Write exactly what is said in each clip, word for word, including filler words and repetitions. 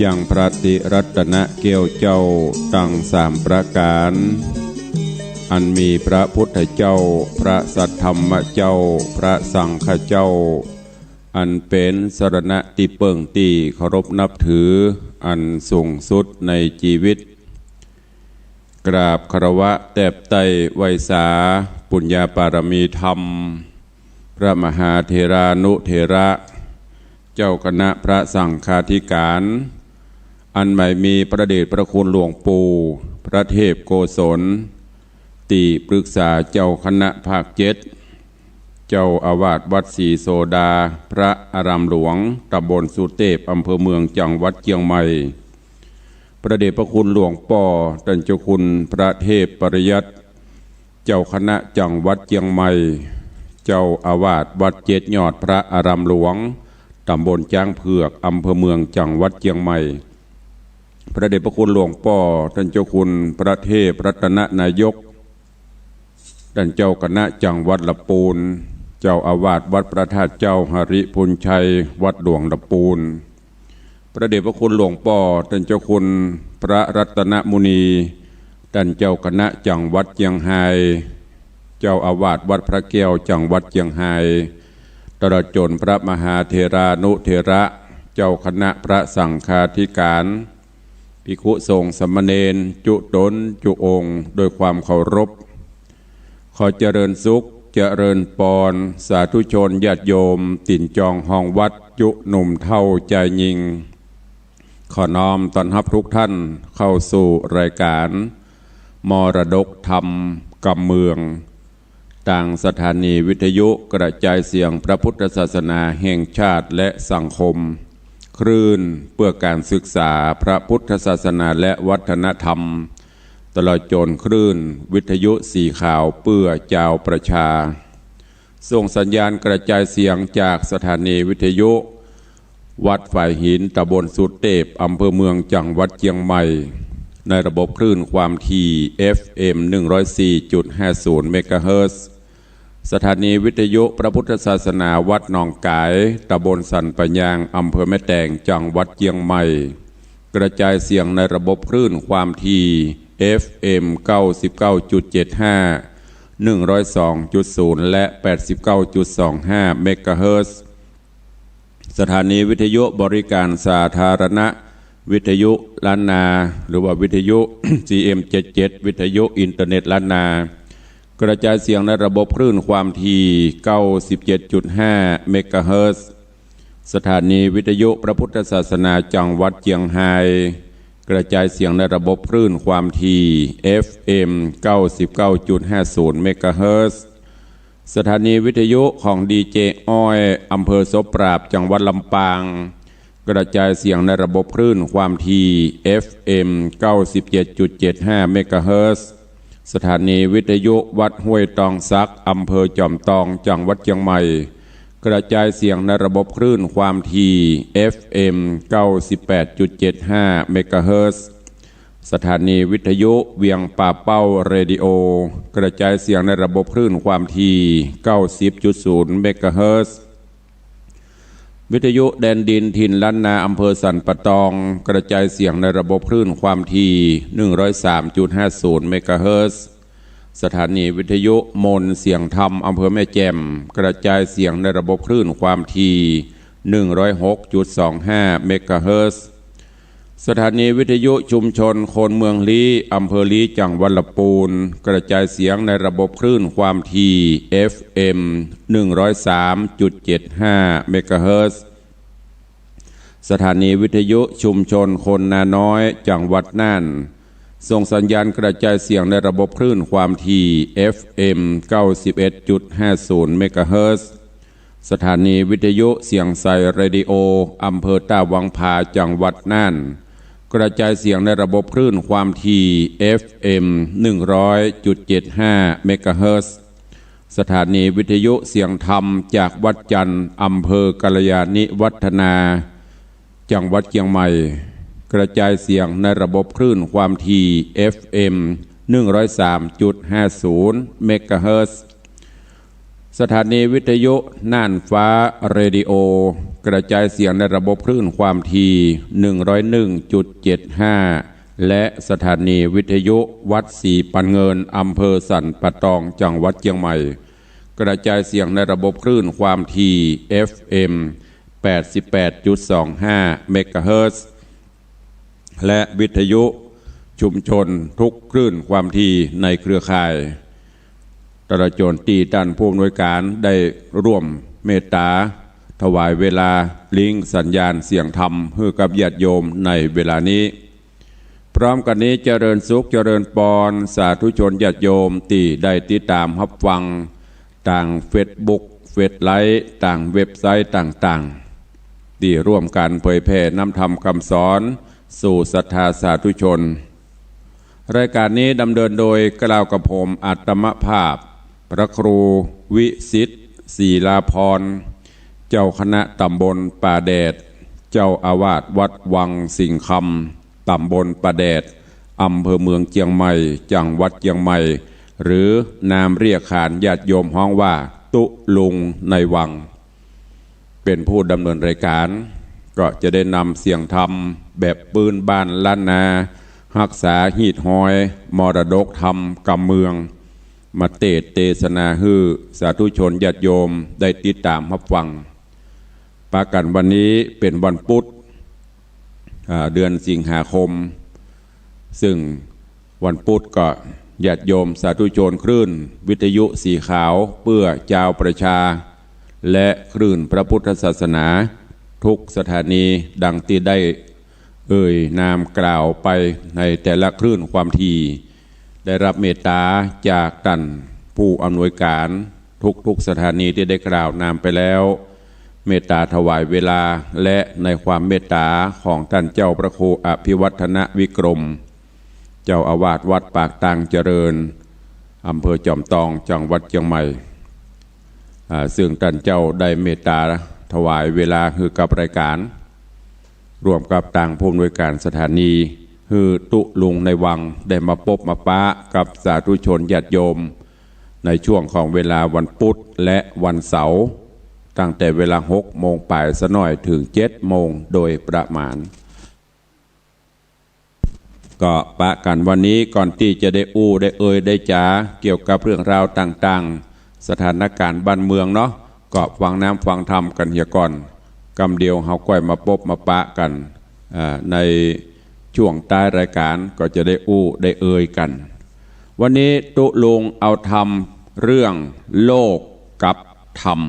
ยังพระติรัตนแก้วเจ้าตังสามประก๋าน อันมีพระพุทธเจ้า พระสัทธรรมเจ้า พระสังฆเจ้า อันเป๋นสรณะตี้เปิ้งตี้เคารพนับถืออันสูงสุดในจีวิต กราบคารวะแตบไต้ไหว้สาปุญญาปารมีธรรม พระมหาเถรานุเถระ เจ้าคณะพระสังฆาธิก๋าน อันหมายมีพระเดชพระคุณหลวงปู่ พระเทพโกศล ตี้ปรึกษาเจ้าคณะภาคเจ็ด เจ้าอาวาสวัดศรีโสดา พระอารามหลวง ตำบลสุเตพ อำเภอเมือง จังหวัดเจียงใหม่ พระเดชพระคุณหลวงป้อ ต้านเจ้าคุณพระเทพปริยัติ เจ้าคณะจังหวัดเจียงใหม่ เจ้าอาวาสวัดเจ็ดยอด พระอารามหลวง ตำบลจ๊างเผือก อำเภอเมือง จังหวัดเจียงใหม่ พระเดชพระคุณหลวงป้อ ต้านเจ้าคุณพระเทพรัตนนายก ต้านเจ้าคณะจังหวัดละปูน เจ้าอาวาสวัดพระธาตุเจ้าหริภุญชัย วัดหลวงละปูน พระเดชพระคุณหลวงป้อ ต้านเจ้าคุณพระรัตนมุนี ต้านเจ้าคณะจังหวัดเจียงฮาย เจ้าอาวาสวัดพระแก้ว จังหวัดเจียงฮาย ตลอดจ๋นพระมหาเถรานุเถระ เจ้าคณะพระสังฆาธิก๋าน ภิกขุสงฆ์สามเณร จุ๊ต๋นจุ๊องค์ โดยความเคารพ ขอเจริญสุข เจริญปอน สาธุชนญาติโยม ตี๋นจองฮองวัด จุ๊หนุ่มเฒ่าจายญิง ขอน้อมต้อนฮับทุกท่านเข้าสู่รายการ มรดกธรรมกำเมือง ตางสถานีวิทยุกระจายเสียงพระพุทธศาสนาแห่งชาติและสังคม คลื่นเพื่อการศึกษาพระพุทธศาสนาและวัฒนธรรม ตลอดจ๋นคลื่นวิทยุสีขาวเพื่อจาวประชา ส่งสัญญาณกระจายเสียงจากสถานีวิทยุวัดฝายหิน ตำบลสุเตพ อำเภอเมือง จังหวัดเจียงใหม่ ในระบบคลื่นความถี่ เอฟเอ็ม หนึ่งร้อยสี่จุดห้าศูนย์ เมกะเฮิรตซ์ สถานีวิทยุพระพุทธศาสนาวัดหนองก๋าย ตำบลสันป่ายาง อำเภอแม่แตง จังหวัดเจียงใหม่ กระจายเสียงในระบบคลื่นความถี่ เอฟเอ็ม เก้าสิบเก้าจุดเจ็ดห้า หนึ่งร้อยสองจุดศูนย์ และ แปดสิบเก้าจุดสองห้า เมกะเฮิรตซ์ สถานีวิทยุบริการสาธารณะ วิทยุล้านนา หรือว่าวิทยุ ซีเอ็มเจ็ดเจ็ด วิทยุอินเทอร์เน็ตล้านนา กระจายเสียงในระบบคลื่นความถี่ เก้าสิบเจ็ดจุดห้า เมกะเฮิรตซ์ สถานีวิทยุพระพุทธศาสนาจังหวัดเจียงฮาย กระจายเสียงในระบบคลื่นความถี่ เอฟเอ็ม เก้าสิบเก้าจุดห้าศูนย์ เมกะเฮิรตซ์ สถานีวิทยุของดีเจอ้อย อำเภอโสปราบ จังหวัดลำปาง กระจายเสียงในระบบคลื่นความถี่ เอฟเอ็ม เก้าสิบเจ็ดจุดเจ็ดห้า เมกะเฮิรตซ์ สถานีวิทยุวัดห้วยตองสัก อำเภอจอมตอง จังหวัดเจียงใหม่ กระจายเสียงในระบบคลื่นความถี่ เอฟเอ็ม เก้าสิบแปดจุดเจ็ดห้า เมกะเฮิรตซ์ สถานีวิทยุเวียงป่าเป้าเรดิโอ กระจายเสียงในระบบคลื่นความถี่ เก้าสิบจุดศูนย์ เมกะเฮิรตซ์ วิทยุแดนดินถิ่นล้านนา อำเภอสันป่าตอง กระจายเสียงในระบบคลื่นความถี่ หนึ่งร้อยสามจุดห้าศูนย์ เมกะเฮิรตซ์ สถานีวิทยุมนต์เสียงธรรม อำเภอแม่แจ่ม กระจายเสียงในระบบคลื่นความถี่ หนึ่งร้อยหกจุดสองห้า เมกะเฮิรตซ์ สถานีวิทยุชุมชนคนเมืองลี้ อำเภอลี้ จังหวัดละปูน กระจายเสียงในระบบคลื่นความถี่ เอฟเอ็ม หนึ่งร้อยสามจุดเจ็ดห้า เมกะเฮิรตซ์ สถานีวิทยุชุมชนคนนาน้อย จังหวัดน่าน ส่งสัญญาณกระจายเสียงในระบบคลื่นความถี่ เอฟเอ็ม เก้าสิบเอ็ดจุดห้าศูนย์ เมกะเฮิรตซ์ สถานีวิทยุเสียงใสเรดิโอ อำเภอต้าวังผา จังหวัดน่าน กระจายเสียงในระบบคลื่นความถี่ เอฟเอ็ม หนึ่งร้อยจุดเจ็ดห้า เมกะเฮิรตซ์ สถานีวิทยุเสียงธรรมจากวัดจันทร์ อำเภอกัลยาณิวัฒนา จังหวัดเจียงใหม่ กระจายเสียงในระบบคลื่นความถี่ เอฟเอ็ม หนึ่งร้อยสามจุดห้าศูนย์ เมกะเฮิรตซ์ สถานีวิทยุน่านฟ้าเรดิโอ กระจายเสียงในระบบคลื่นความถี่ หนึ่งร้อยหนึ่งจุดเจ็ดห้า และสถานีวิทยุวัดศรีปันเงิน อำเภอสันป่าตอง จังหวัดเจียงใหม่ กระจายเสียงในระบบคลื่นความถี่ เอฟเอ็ม แปดสิบแปดจุดสองห้า เมกะเฮิรตซ์ และวิทยุชุมชนทุกคลื่นความถี่ในเครือข่าย ตลอดจนตี้ต้านผู้อำนวยการได้ร่วมเมตตาถวายเวลาลิงก์สัญญาณเสียงธรรมหื้อกับญาติโยมในเวลานี้ พร้อมกั๋นนี้เจริญสุขเจริญปอนสาธุชนญาติโยมตี้ได้ติดต๋ามฮับฟังตางเฟซบุ๊ก เฟซไลฟ์ ตางเว็บไซต์ต่างๆ ตี้ร่วมกั๋นเผยแผ่นำธรรมคำสอนสู่ศรัทธาสาธุชน รายการนี้ดำเนินโดยเกล้ากับผมอาตมาภาพ พระครูวิสิทธิ์ ศรีลาภรณ์ เจ้าคณะตำบลป่าแดด เจ้าอาวาสวัดวังสิงห์คำ ตำบลป่าแดด อำเภอเมืองเจียงใหม่ จังหวัดเจียงใหม่ หรือนามเรียกขานญาติโยมฮ้องว่าตุ๊ลุงในวัง เป๋นผู้ดำเนินรายการ ก็จะได้นำเสียงธรรมแบบปื้นบ้านล้านนา ฮักษาฮีตฮอยมรดกธรรมกำเมือง มาเตสน์เตสนาหื้อสาธุชนญาติโยมได้ติดต๋ามฮับฟัง ปะกั๋นวันนี้เป๋นวันปุ๊ด อ่า เดือนสิงหาคม ซึ่งวันปุ๊ดก็ญาติโยมสาธุชนคลื่นวิทยุสีขาวเปื้อจาวประชา และคลื่นพระพุทธศาสนาทุกสถานีดังตี้ได้เอ่ยนามกล่าวไปในแต่ละคลื่นความถี่ ได้ฮับเมตต๋าจากต้านผู้อำนวยการทุกๆสถานีตี้ได้กล่าวนามไปแล้ว เมตต๋าถวายเวลา และในความเมตต๋าของต้านเจ้าพระครูอภิวัฒนวิกรม เจ้าอาวาสวัดปากตางเจริญ อำเภอจอมตอง จังหวัดเจียงใหม่ อ่า ซึ่งต้านเจ้าได้เมตต๋าถวายเวลาหื้อกับรายการ ร่วมกับตางผู้อำนวยการสถานี หื้อตุ๊ลุงในวังได้มาปบมาปะกับสาธุชนญาติโยม ในช่วงของเวลาวันปุ๊ดและวันเสาร์ ตั้งแต่เวลาหกโมงป๋ายสะหน้อยเถิงเจ็ดโมงโดยประมาณ ก็ปะกั๋นวันนี้ก่อนตี้จะได้อู้ได้เอ่ยได้จ๋าเกี่ยวกับเรื่องราวต่างๆ สถานการณ์บ้านเมืองเนาะ ก็ฟังนำฟังธรรมกั๋นเหียก่อน กำเดียวเฮาก้อยมาปบมาปะกั๋น อ่า ในช่วงท้ายรายการก็จะได้อู้ได้เอ่ยกั๋น วันนี้ตุ๊ลุงเอาธรรมเรื่องโลกกับธรรม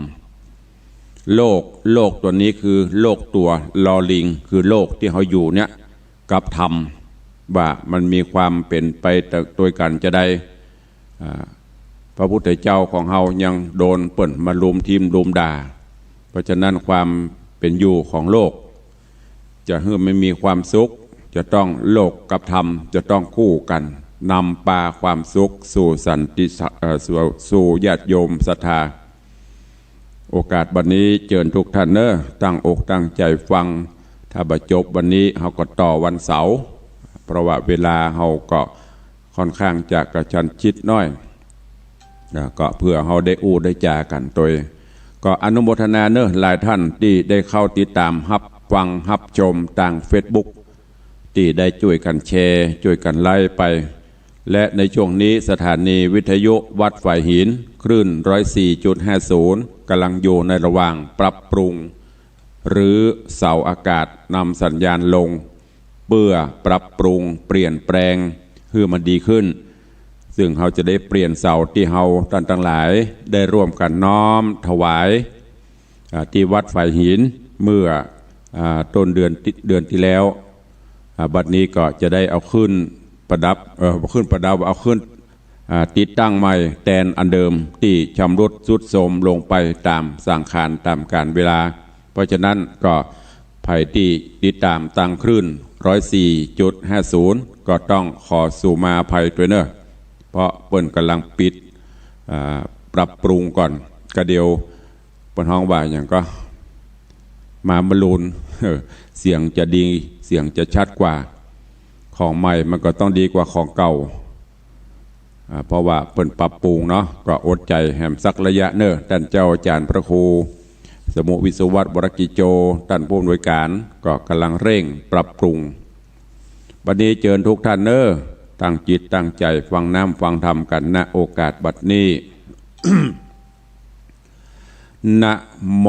โลก โลกตั๋วนี้คือโลกตั๋วลอลิง คือโลกตี้เฮาอยู่เนี่ย กับธรรม ว่ามันมีความเป๋นไปตวยกั๋นจาใด อ่า พระพุทธเจ้าของเฮายังโดนเปิ้นมาลุมทิ่มลุมด่า เพราะฉะนั้นความเป๋นอยู่ของโลก จะหื้อมันมีความสุข จะต้องโลกกับธรรมจะต้องคู่กั๋น นำปาความสุขสู่สันติสะ เอ่อ สู่ สู่ญาติโยมศรัทธา โอกาสบัดนี้เจิญทุกท่านเน้อ ตั้งอกตั้งใจ๋ฟัง ถ้าบ่จบวันนี้เฮาก็ต่อวันเสาร์ เพราะว่าเวลาเฮาก็ค่อนข้างจะกระชั้นชิดหน้อย นะ ก็เพื่อเฮาได้อู้ได้จ๋ากั๋นตวย ก็อนุโมทนาเน้อ หลายท่านตี้ได้เข้าติดต๋ามฮับฟังฮับชมตางเฟซบุ๊ก ตี้ได้จ้วยกั๋นแชร์ จ้วยกั๋นไลก์ไป และในช่วงนี้สถานีวิทยุวัดฝายหิน คลื่น ร้อยสี่จุดห้าศูนย์ ก่ำลังอยู่ในระหว่างปรับปรุง รื้อเสาอากาศนำสัญญาณลง เปื้อปรับปรุงเปลี่ยนแปลงหื้อมันดีขึ้น ซึ่งเฮาจะได้เปลี่ยนเสาตี้เฮาต้านตังหลายได้ร่วมกั๋นน้อมถวาย อ่า ตี้วัดฝายหินเมื่อ อ่า ต้นเดือนตี้ เดือนตี้แล้ว อ่า บัดนี้ก็จะได้เอาขึ้นประดับ เอ่อ ขึ้นประดับ เอาขึ้น อ่า ติดตั้งใหม่แตนอันเดิมตี้ชำรุดทรุดโทรมลงไปต๋ามสังขารต๋ามกาลเวลา เพราะฉะนั้นก็ใผตี้ติดต๋ามตางคลื่น ร้อยสี่จุดห้าศูนย์ ก็ต้องขอสู่มาอภัยตวยเน้อ เพราะเปิ้นก่ำลังปิด อ่า ปรับปรุงก่อน ก็เดี๋ยวเปิ้นฮ้องว่าหยังก็ มาบอลลูน เสียงจะดี เสียงจะชัดกว่า ของใหม่มันก็ต้องดีกว่าของเก่า อ่า เพราะว่าเปิ้นปรับปรุงเนาะ ก็อดใจ๋แหมสักระยะเน่อ ต้านเจ้าอาจ๋ารย์พระครูสมุห์ วิศวัฒน์ วรกิจโจ ต้านผู้อำนวยก๋าน ก็ก่ำลังเร่งปรับปรุง บัดนี้เจิญกู้ต้านเน่อ ตั้งจิตตั้งใจ๋ฟังน้ำฟังธรรมกั๋น ณ โอกาสบัดนี้ นะโม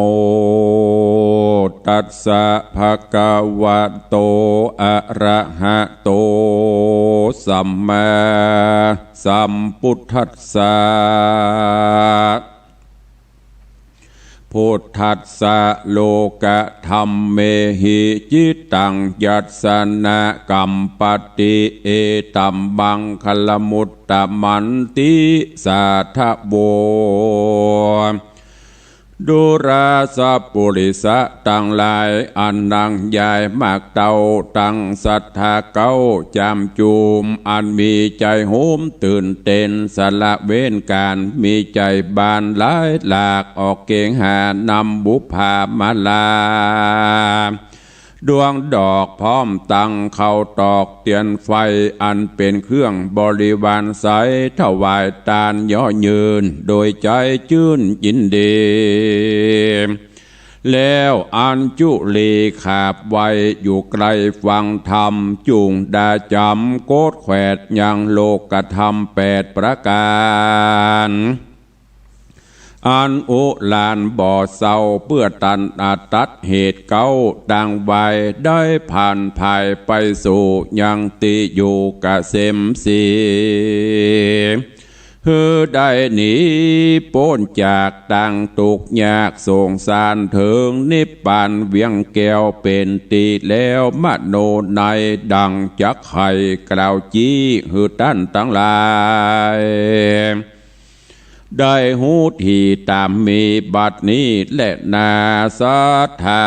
ตัสสะ ภะคะวะโต อะระหะโต สัมมาสัมพุทธัสสะ พุทธัสสะ โลกะธัมเมหิ จิตตัง ยัสสะ นะ กัมปะติ เอตัม มังคะละมุตตะมันติ สาธะโว ดูราสะปุริสะตังหลาย อันนังยายหมากเต้า ตังศรัทธาเก๊า จามจุม อันมีใจ๋โหมตื่นเต้น สละเว้นก๋าน มีใจ๋บานหลายหลาก ออกเก๋งหานำบุปผามาลา ดวงดอกพร้อมตังข้าวตอกเตียนไฟ อันเป๋นเครื่องบริวารใส ถวายตานเยาะเยิน โดยใจ๋จื้นยินดี แล้วอัญจุลีขาบไหว้ อยู่ใก้ฟังธรรม จุ่งดาจ๋ำกดแขวด ยังโลกะธัมแปดประก๋าน อันอุหลานบ่เศร้า เปื้อตันอาตัดเหตุเก๊า ดังไหว้ได้ผ่านผายไปสู่ ยังตี้อยู่เกษมศรี หื้อได้หนีป๊นจากตางตุ๊กข์ยากสงสาร เถิงนิพพานเวียงแก้ว เป๋นตี้แล้วมโนในย ดังจักใค่กล่าวจี้ หื้อต้านตังหลาย ได้ฮู้ดีต๋ามมีบัดนี้แลนา ศรัทธา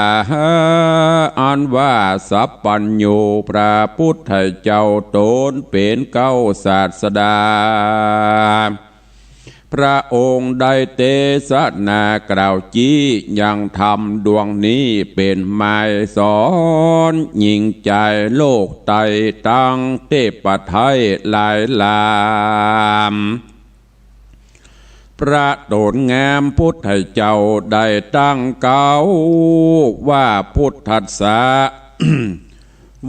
อันว่าสัพพัญญูพระพุทธเจ้าต๋นเป๋นเก๊าศาสดา พระองค์ได้เตสนากล่าวจี้ ยังธรรมดวงนี้เป๋นไม้สอน ยิ่งใจ๋โลกไตตังเตปะไทยหลายลาม พระต๋นงามพุทธเจ้าได้ตั้งเก๊าว่า พุทธัสสะ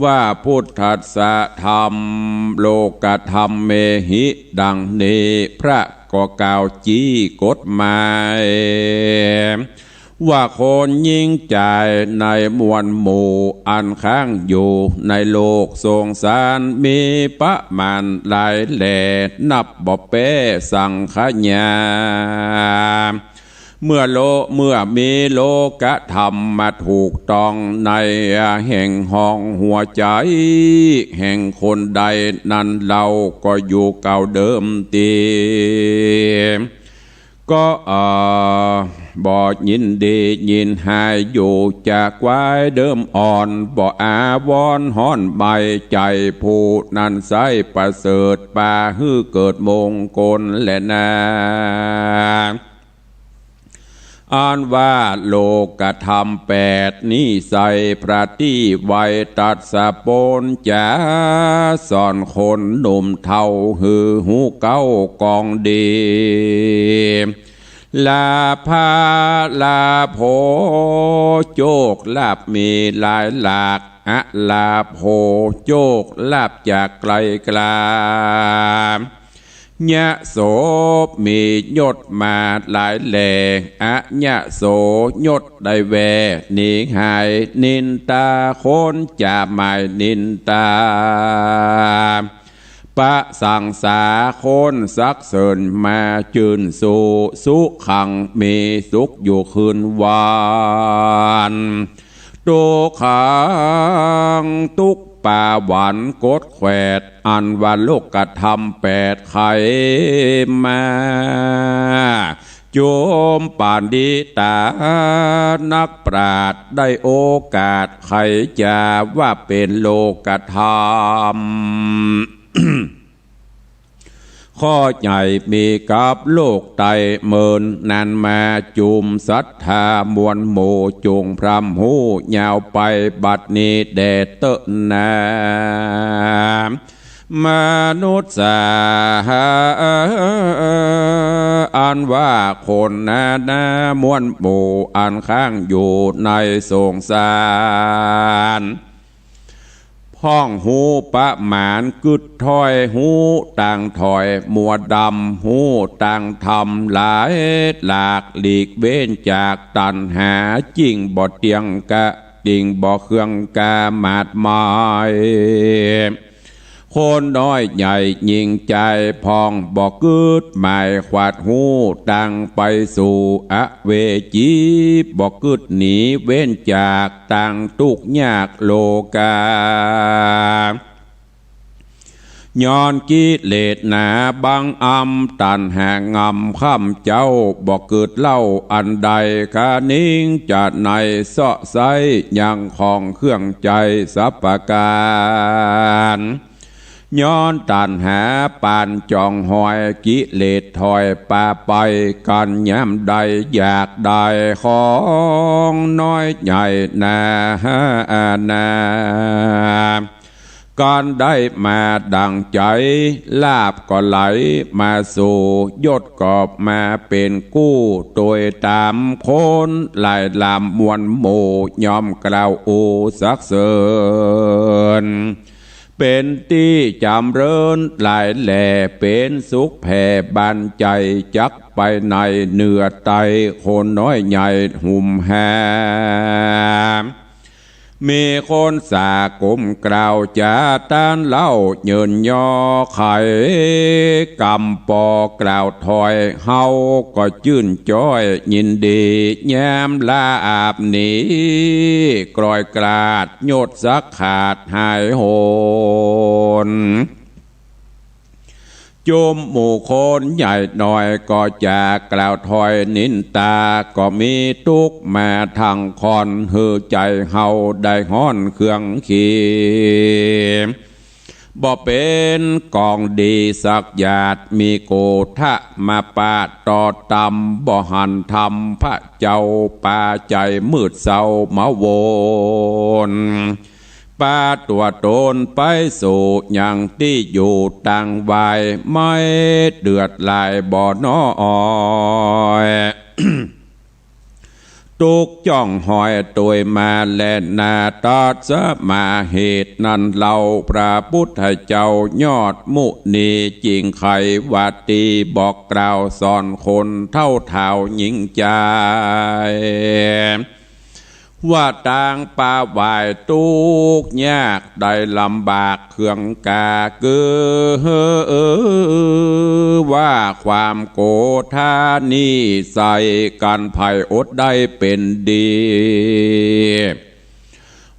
ว่า พุทธัสสะธัม โลกะธัมเมหิ ดังนี้ พระก็กล่าวจี้กฎหมาย ว่าคนยิ่งใจ๋ในมวลหมู่ อันค้างอยู่ในโลกสงสาร มีประมาณหลายแหล่ นับบ่แป๊สังขยา เมื่อโล เมื่อมีโลกะธัมมาถูกต้องในแห่งห้องหัวใจ๋ แห่งคนใดนั้นเล่าก็อยู่เก่าเดิมตี้ ก็ เอ่อ บ่ยินดียินฮ้ายอยู่จากวายเดิมอ่อน บ่อาวรณ์ฮ้อนใหม่ใจ๋ ผู้นั้นไส้ประเสริฐ ปาหื้อเกิดมงคลแลนา อันว่าโลกะธัมแปดนี้ไส้พระตี้ไวตัสสะป๊นจา สอนคนหนุ่มเฒ่าหื้อฮู้เก๊ากองดี ลาภาลาโภ โจคลาภมีหลายหลาก อลาโภ โจคลาภจากไกลกลา ยโส มียศมาหลายแหล่ อยโส ยศได้แว่หนีหาย นินทา คนจะหมายนินทา ประสังสา คนสรรเสริญมาจื่นสู่ สุขัง มีสุขอยู่คืนวัน ตุ๊กขัง ตุ๊กข์ปาหวันกดแขวด อันว่าโลกะธัมแปดไขมา จุมปาณิตา นักปราชญ์ได้โอกาสไขจา ว่าเป๋นโลกะธัม ข้อใหญ่มีกับโลกไต เมินนานมาจุมศรัทธามวลหมู่ จุ่งพร่ำฮู้ยาวไป บัดนี้แด่เต๊อะนา มนุษย์สา อันว่าคนนานา มวลหมู่อันค้างอยู่ในสงสาร พ่องฮู้ประมาณกึ๊ดถ้อย ฮู้ตางถอย มัวดำ ฮู้ตางธรรมหลายหลาก หลีกเว้นจากตัณหา จิ่งบ่เตียงกะ จิ่งบ่เคืองกาหมาดหมาย คนน้อยใหญ่หญิงจายพ่อง บ่กึ๊ดหมายขวัดฮู้ตางไปสู่อเวจี บ่กึ๊ดหนีเว้นจากตางตุ๊กข์ยากโลกา ย้อนกิเลสหนาบังอำ ตัณหางำค้ำเจ้า บ่กึ๊ดเล่าอันใด คะนิงจะในเซาะไซ้ยังของเครื่องใจ๋สัพพะก๋าน ย้อนตัณหาปานจองหอย กิเลสถอยปาไป กั๋นยามใดอยากได้ของน้อยใหญ่นานา กั๋นได้มาดั่งใจ๋ ลาภก็ไหลมาสู่ ยศก็มาเป๋นกู้ โตยต๋ามคนหลายลำ มวลหมู่ย่อมกล่าวอู้สรรเสริญ เป๋นตี้จ๋ำเริญหลายแล เป๋นสุขแผ่บานใจ๋ จักไปในเหนือใต้ คนน้อยใหญ่หุ่มหา มีคนสากลมกล่าวจ๋า ต้านเล่าเยินยอไข กำปอกล่าวถอย เฮาก็จื้นจ้อยยินดี ยามลาอาบหนี กลอยกลาดยศสักขาดหายโหน จุมหมู่คนใหญ่น้อยก็จะกล่าวถอยนินตา ก็มีตุ๊กข์มาทั้งค่อน หื้อใจ๋เฮาได้ฮ้อนเคืองขี บ่เป๋นกองดีสักหยาด มีโกธะมาปาดต่อตำ บ่หันธรรมพระเจ้า ปาใจ๋มืดเศร้ามาวน ปาตั๋วต๋นไปสู่ยังตี้อยู่ตางวาย ไม่เดือดหลายบ่น้อย ตุ๊กข์จ้องหอยตวยมาแลนา ตัสมาเหตุนั้นเล่า พระพุทธเจ้ายอดมุนี จิ่งไขว่าตี้บอกกล่าวสอนคนเฒ่าถาวหญิงจาย ว่าตางปาวายตุ๊กข์ยากได้ลำบากเคืองกา คือว่าความโกธานี้ใส่กั๋น ใผอดได้เป๋นดี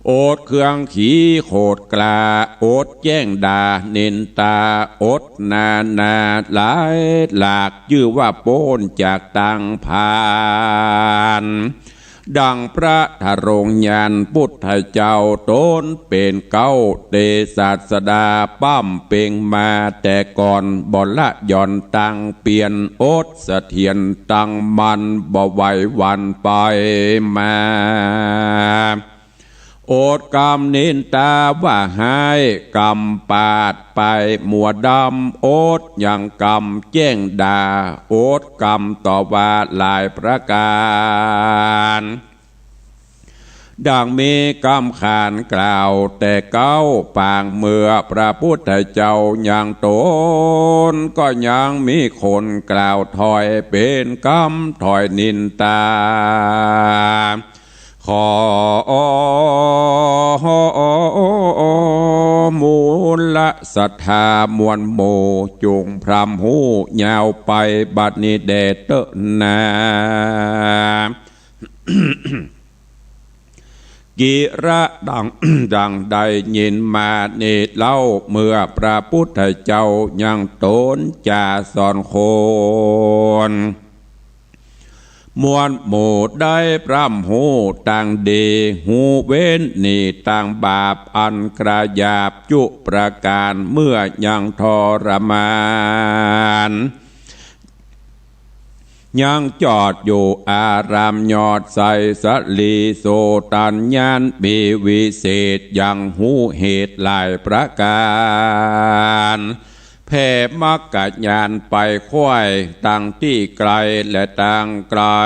อดเคืองขีโขดกล้า อดแจ้งด่านินตา อดนานาหลายหลาก จื้อว่าป๊นจากตางพาน ดังพระทรงญาณพุทธเจ้า ต๋นเป๋นเก๊าเตศาสดา ป้ำเป๋งมาแต่ก่อน บ่ละหย่อนตางเปียน อดเสถียรตั้งมั่น บ่ไหวหวั่นไปมา อดกำนินตาว่าฮ้าย กำปาดไปมัวดำ อดยังกำแจ้งด่า อดกำต่อว่าหลายประก๋าน ดังมีกำขานกล่าวแต่เก๊าปาง เมื่อพระพุทธเจ้ายังต๋น ก็ยังมีคนกล่าวถอยเป๋นกำถอยนินตา ขอมูลศรัทธามวลหมู่ จุ่งพร่ำฮู้ยาวไปบัดนี้แด่เต๊อะนา กิระดัง ดังได้ยินมานี้เล่า เมื่อพระพุทธเจ้ายังต๋นจะสอนคน มวลหมู่ได้พร่ำฮู้ตางดี ฮู้เว้นหนีตางบาปอันกระหยาบจุประก๋าน เมื่อยังทรมาน ยังจอดอยู่อารามยอดไทร สะหลีโสตญาณมีวิเศษ ยังฮู้เหตุหลายประก๋าน แผ่มรรคญาณไปไขว้ ตังตี้ไก๋และตังใก้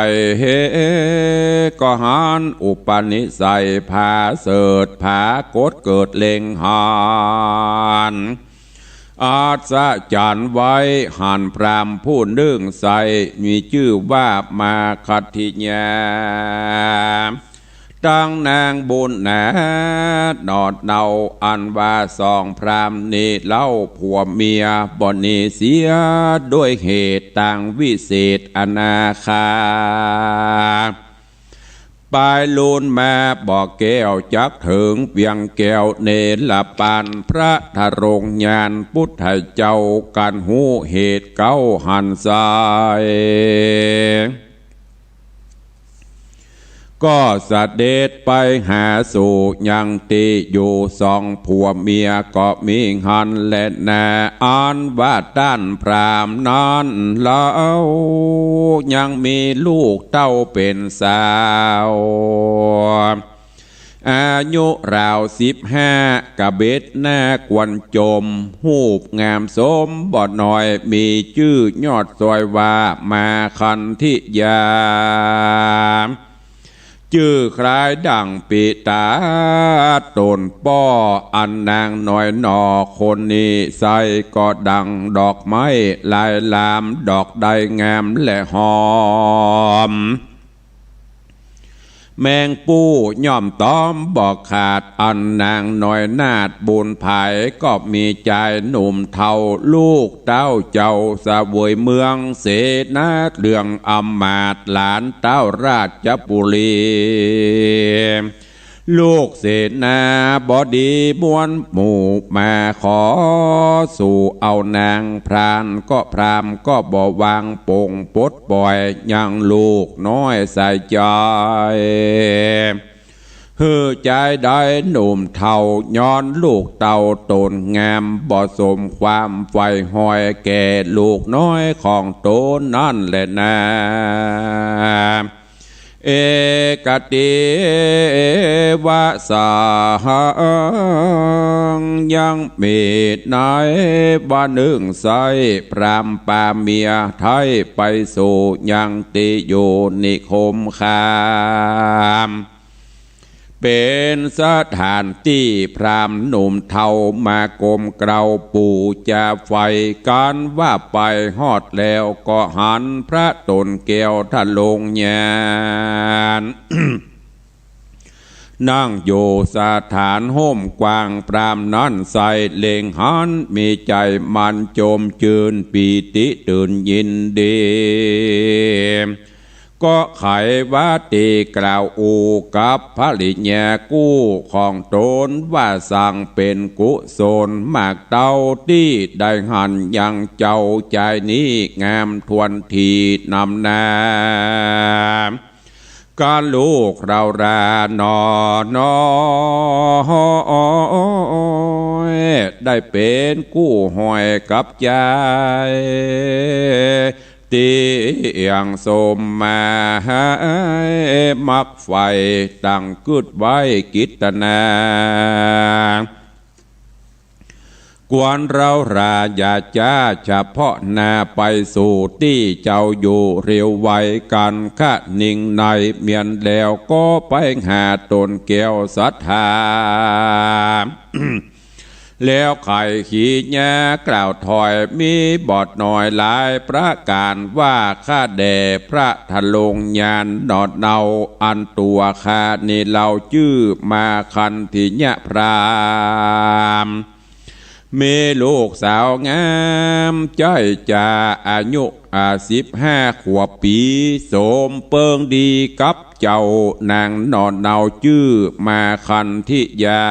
ก็หันอุปนิสัยผาเสริฐ ผากฏเกิดเล็งหัน อัศจรรย์ไว้ หันพราหมณ์ผู้นึ่งไส้ มีจื้อว่ามาคัตถิยา ตังนางบุญนา หนอดเนา อันว่าสองพราหมณ์นี้เล่า ผัวเมียบ่หนีเสีย ด้วยเหตุตังวิเศษอนาคา ปายลูนมาบ่อแก้ว จักเถิงเวียงแก้วเนรปัน พระทรงญาณปุทธเจ้า กันฮู้เหตุเก๊าหันไส้ ก็เสด็จไปหาสู่ยังตี้อยู่ สองผัวเมียก็มีหั้นแลนา อันว่าต้านพราหมณ์นั้นเล่า ยังมีลูกเต้าเป๋นสาว อายุราวสิบห้า กะเบญจหน้ากวนจม ฮูปงามสมบ่หน้อย มีจื้อยอดซอยว่ามาคันธิยา จื้อคล้ายดั่งปิตาต๋นป้อ อันนางน้อยหนอคนนี้ ไส้ก็ดั่งดอกไม้ลายหลาม ดอกใดงามและหอม แมงปู้ย่อมตอมบ่ขาด อันนางน้อยนาฏบุญผาย ก็มีจายหนุ่มเฒ่า ลูกเต้าเจ้าเสวยเมืองเสนา เรื่องอำมาตย์หลานเต้าราชบุรี ลูกเสนาบดีมวลหมู่มาขอสู่เอานาง พรานก็พราหมณ์ก็บ่วาง ปลงปลดป่อยยังลูกน้อยใส่ใจ๋ หื้อจายได้หนุ่มเฒ่า ย้อนลูกเต้าต๋นงาม บ่สมความใฝ่หอยแก่ลูกน้อยของต๋นนั้นแลนา เอกติวะสัง ยังมีในวันนึ่งไส้ พราหมณ์ปาเมียไท้ไปสู่ยังตี้อยู่นิคมคาม เป๋นสถานตี้พราหมณ์หนุ่มเฒ่ามาก้มเกล้าปู๋จาใฝ่กั๋น ว่าไปฮอดแล้วก็หันพระต๋นแก้วทรงญาณ นั่งอยู่สถานฮ่มกว้าง พราหมณ์นั้นไส้เล็งหัน มีใจ๋มันจมจื้นปีติตื่นยินดี ก็ไขว่าตี้กล่าวอู้กับภริยากู้ของต๋นว่า สังเป๋นกุศลมากเต้าตี้ได้หันยังเจ้าจายนี้ งามถ้วนทีนำหน้า กั๋นลูกเฮาราหนอน้อย ได้เป๋นกู้ห้อยกับจาย ตี้ยังสมมาหายมักใฝ่ ตั้งกึ๊ดไว้กิตนา ควรเฮาราอย่าจ๊า เฉพาะหน้าไปสู่ตี้เจ้าอยู่เร็วไวกั๋น คะนิงในเมียนแล้วก็ไปหาต๋นแก้วศรัทธา แล้วไขขีญากล่าวถอย มีบ่หน้อยหลายประก๋านว่า ข้าแด่พระทรงญาณหนอเนา อันตั๋วข้านี้เล่าจื้อมาคันธิยะพราหมณ์ มีลูกสาวงามใจ๊จ่า อายุ อ่า สิบห้าขวบปี๋ สมเปิงดีกับเจ้านางหนอเนา จื้อมาคันธิยา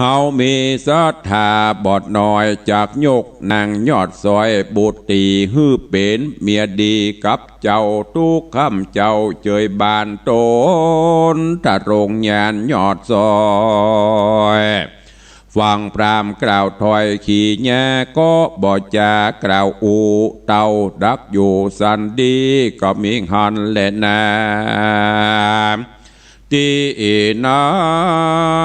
เฮามีศรัทธาบ่หน้อย จักยกนางยอดซอยบุตรี หื้อเป๋นเมียดีกับเจ้า ตุ๊กค่ำเจ้าเจยบานต๋น ทรงญาณยอดซอย ฟังพราหมณ์กล่าวถ้อยขี้แย้ก็บ่จ๋ากล่าวอู้ เต้าดักอยู่สันติก็มีหั้นแลนา ตี้นั้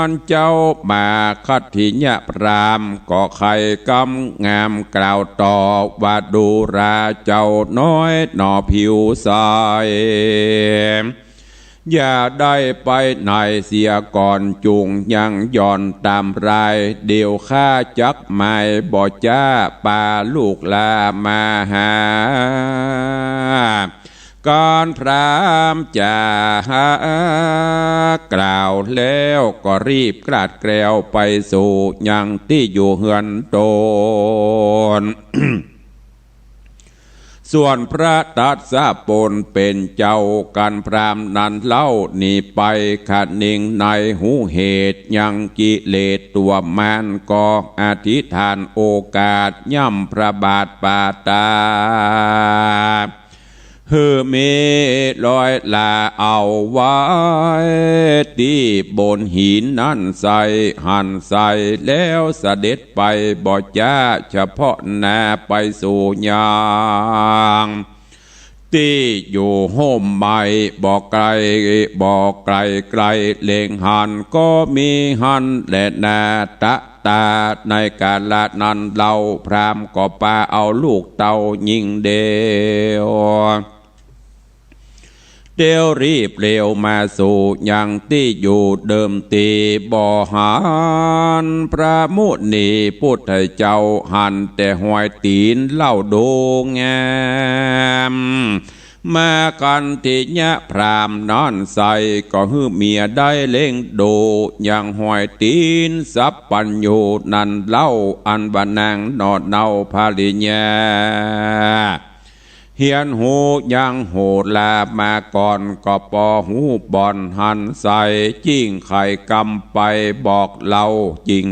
นเจ้ามาคัตถิยะพราหมณ์ก็ใค่กำงามกล่าวต่อว่า ดูราเจ้าน้อยหน่อผิวใส อย่าได้ไปไหนเสียก่อน จุ่งยังหย่อนต๋ามราย เดี๋ยวข้าจักหมายบ่จ๊าปาลูกหลานมาหา การพราหมณ์จ๋ากล่าวแล้วก็รีบกลาดแกล้วไปสู่ยังตี้อยู่เฮือนต๋น ส่วนพระทัสสะปนเป๋นเจ้า กันพราหมณ์นั้นเล่าหนีไป คะนิงในฮู้เหตุยังกิเลสตั๋วมาน ก็อธิษฐานโอกาสย่ำพระบาทปาตา หื้อมีรอยลาเอาไว้ตี้บนหินนั้นใส่ หั้นใส่แล้วเสด็จไปบ่จ๊า เฉพาะหน้าไปสู่ยังตี้อยู่ฮ่มไม้ บ่ไกล บ่ไกลไกล เล็งหั้นก็มีหั้นแลนา ตะตา ในกาละนั้นเล่า พราหมณ์ก็ปาเอาลูกเต้าญิงเดียว เตียวรีบเร็วมาสู่ยังตี้อยู่เดิมตี้ บ่หันพระมุนีพุทธเจ้า หันแต่ฮอยตี๋นเล่าดูงาม มาคัตถิยะพราหมณ์นั้นใส่ ก็หื้อเมียได้เล็งดูยังฮอยตี๋นสัพพัญญูนั้นเล่า อันว่านางหน่อเนาภริยา เฮียนฮู้ยังโหรามาก่อน ก็ปอฮู้บ่อนหั้นใส่ จิ่งไขกำไปบอกเล่า จิ่ง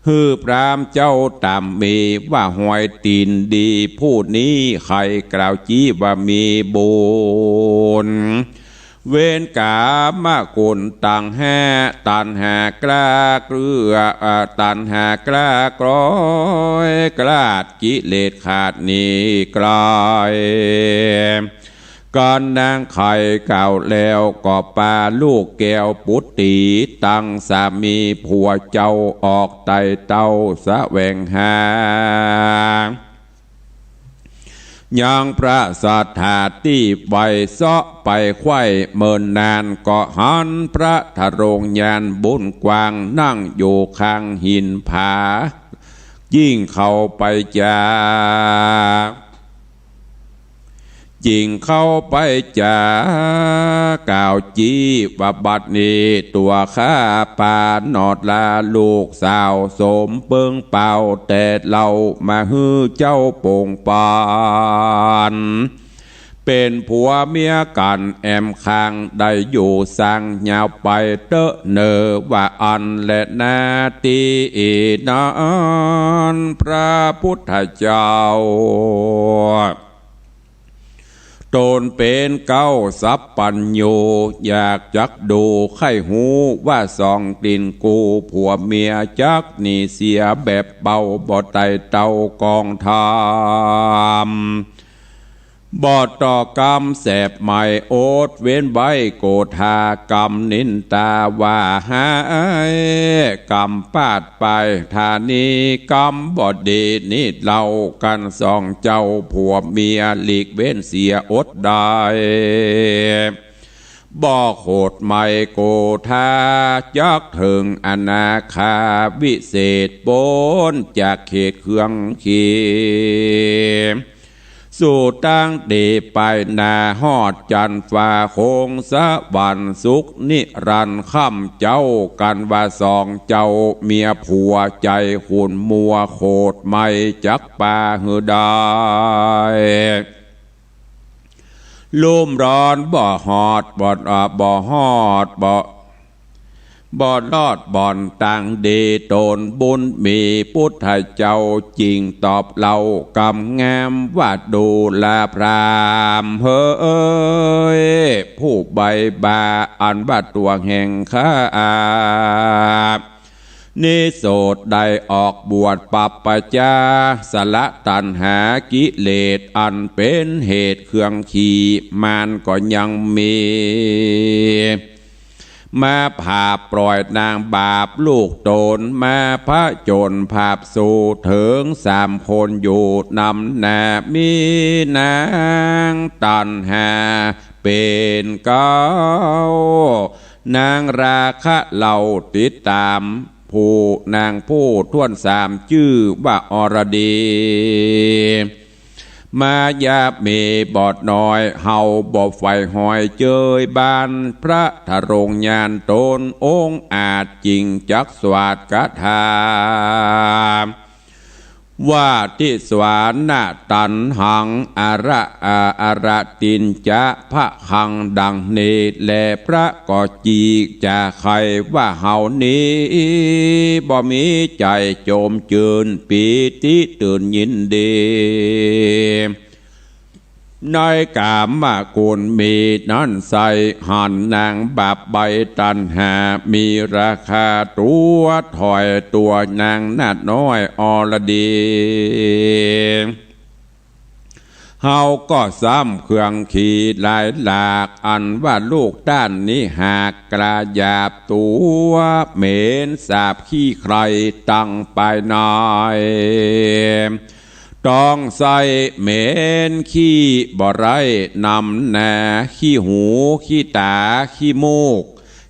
หื้อพราหมณ์เจ้าต๋ามมี ว่าฮอยตี๋นดีผู้นี้ ไขกล่าวจี้ว่ามีบุญ เว้นก๋ามคุณตังห้า ตัณหากล้าเกลือ เอ่อ ตัณหากล้ากลอยกลาด กิเลสขาดหนีไกล กันนางไขกล่าวแล้วก็ปาลูกแก้วปุตตี ตังสามีผัวเจ้าออกไต่เต้าแสวงหา ยังพระสถาตี้ไว้เซาะไปไขว้เมินนาน ก็หันพระทรงญาณบุญกว้าง นั่งอยู่ข้างหินผา จิ่งเข้าไปจ๋า จิ่งเข้าไปจ๋ากล่าวจี้ว่า บัดนี้ตั๋วข้าปาหนอดลาลูกสาวสมเปิงเป่า แต่เล่ามาหื้อเจ้าโป่งปัน เป๋นผัวเมียกั๋นแอมข้าง ได้อยู่สังยาวไปเต๊อะเน่อ ว่าอั้นแลนา ตี้นั้นพระพุทธเจ้า ต๋นเป๋นเก๊าสัพพัญญู อยากจักดูใค่ฮู้ว่าสองตี๋นกู้ผัวเมียจักหนีเสียแบบเบา บ่ไต่เต้ากองธรรม บ่ต่อกำแสบไหม้อดเว้นไว้ โกธากำนินตาว่าฮ้าย กำปาดไปธานี กำบ่ดีนี้เล่า กันสองเจ้าผัวเมียหลีกเว้นเสียอดได้ บ่โขดไหม้โกธา จักเถิงอนาคาวิเศษ ป๊นจากเขตเครื่องขี สู่ตั้งดีไปหน้าฮอดจันฟ้าคงสวรรค์สุขนิรันดร์ค่ำเจ้า กันว่าสองเจ้าเมียผัวใจ๋ขุ่นมัว โขดไหม้จักปาหื้อได้ ลุ่มร้อนบ่ฮอด บ่ อ่า บ่ฮอด บ่ บ่รอดบ่อนตั้งดี ต๋นบุญมีพุทธเจ้า จิ่งตอบเล่ากำงามว่า ดูราพราหมณ์เฮย ผู้ใบ้บ่าอันว่าตั๋วแห่งข้า นิโสตได้ออกบวชปัปปะจา สละตัณหากิเลสอันเป๋นเหตุเครื่องขี่ มารก็ยังมี มาผาบปล่อยนางบาปลูกต๋น มาผจญภัพสู่เถิงสามคน อยู่นำหน้ามีนางตัณหาเป๋นเก๊า นางราคะเล่าติดต๋าม ผู้นางผู้ถ้วนสามจื้อว่าอรดี มายาเมบอดน้อย เฮาบ่ใฝ่หอยเจยบาน พระทรงญาณต๋นองอาจ จิ่งจักสวาทคาถา ว่าทิสวานะตัณหัง อระ อา อระตินจะ พะหัง ดังนี้แล พระก็จีกจะใค่ว่าเฮานี้ บ่มีใจ๋โจมจืน ปีติตื่นยินดี ในก๋ามกุลมีนั้นใส่ หันนางบาปใบ้ตัณหา มีราคะตั๋วถอย ตั๋วนางนาฏน้อยอรดี เฮาก็ซ้ำเครื่องขี่หลายหลาก อันว่าลูกต้านนี้หาก กล้าหยาบตั๋วเหม็นสาบขี้ใคร่ตังปายใน ต้องใส่เหม็นขี้บ่ไร้นำหน้า ขี้หูขี้ต๋าขี้มูก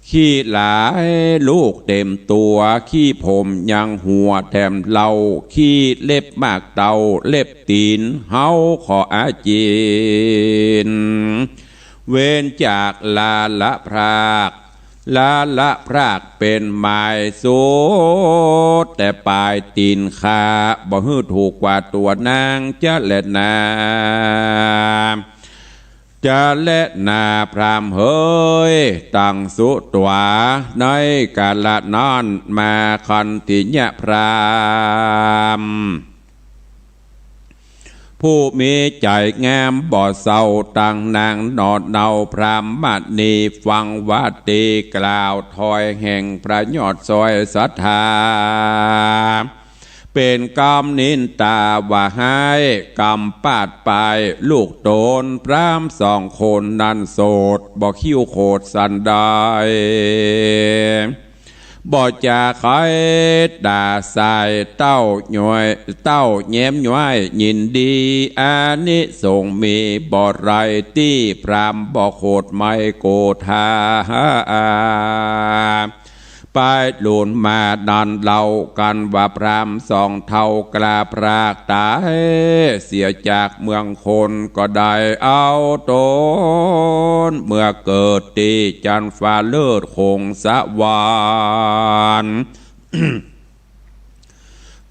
ขี้หลายลูกเต๋มตั๋ว ขี้ผมยังหัวแถมเล่า ขี้เล็บมากเต้าเล็บตี๋น เฮาขออาจิน เว้นจากลาละพราก ลาละพรากเป๋นหมายสุด แต่ปายตี๋นข้า บ่หื้อถูกกว่าตั๋วนางจะแลนา จะแลนาพราหมณ์เฮย ตังสุตวา ในกาละนั้นมาคันธิยะพราหมณ์ ผู้มีใจ๋งามบ่เศร้า ตังนางหนอดเนาพราหมณี ฟังวาตีกล่าวถอยแห่งพระยอดซอยศรัทธา เป๋นกำนินตาว่าฮ้าย กำปาดปายลูกต๋น พราหมณ์สองคนนั้นโสด บ่คิ้วโขดสันใด บ่จาใค่ต๋าสาย เต้าย้อย เต้าแย้มย้อยยินดี อานิสงส์มีบ่ไรตี้ พราหมณ์บ่โขดไหม้โกธา ไปหลุนมานั้นเล่ากั๋นว่า พราหมณ์สองเฒ่ากล้าพรากต๋าย เสียจากเมืองคน ก็ได้เอาต๋นเมือเกิดตี้จั๊นฟ้าเลิศคงสวรรค์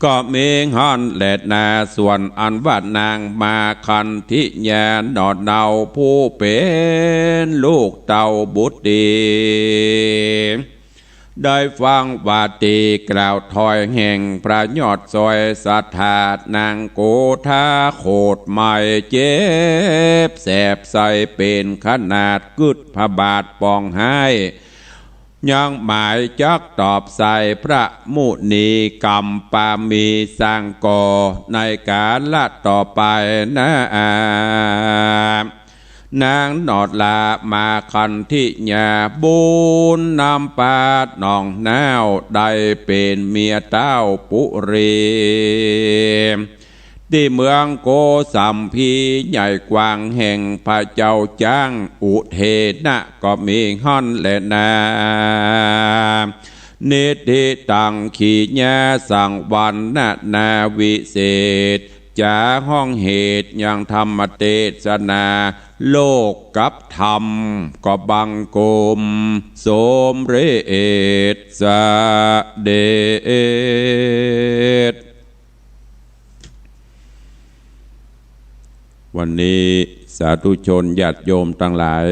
ก็มีหั้นแลนา ส่วนอันว่านางมาคันธิยาหนอดเนา ผู้เป๋นลูกเต้าบุตรี ได้ฟังวาตีกล่าวถอยแห่งพระยอดซอยศรัทธา นางโกธาโขดไหม้เจ็บแสบไส้เป๋นขนาด กึ๊ดพยาบาทปองฮ้าย ยังหมายจักตอบใส่พระมุนี กำปามีสร้างก่อในกาละต่อไปนา นางหนอดลามาคันธิยา บุญนำปาดหนองน้าว ได้เป๋นเมียเต้าปุรี ตี้เมืองโกสัมพีใหญ่กว้างแห่งพระเจ้าจ๊าง อุเทนะก็มีหั้นแลนา นิธิตังขีญาสังวรรณนาวิเศษ จาฮ้องเหตุยังธรรมเตสนา โลกกับธรรมก็บังคมสมเร็จเสด็จ วันนี้สาธุชนญาติโยมตังหลาย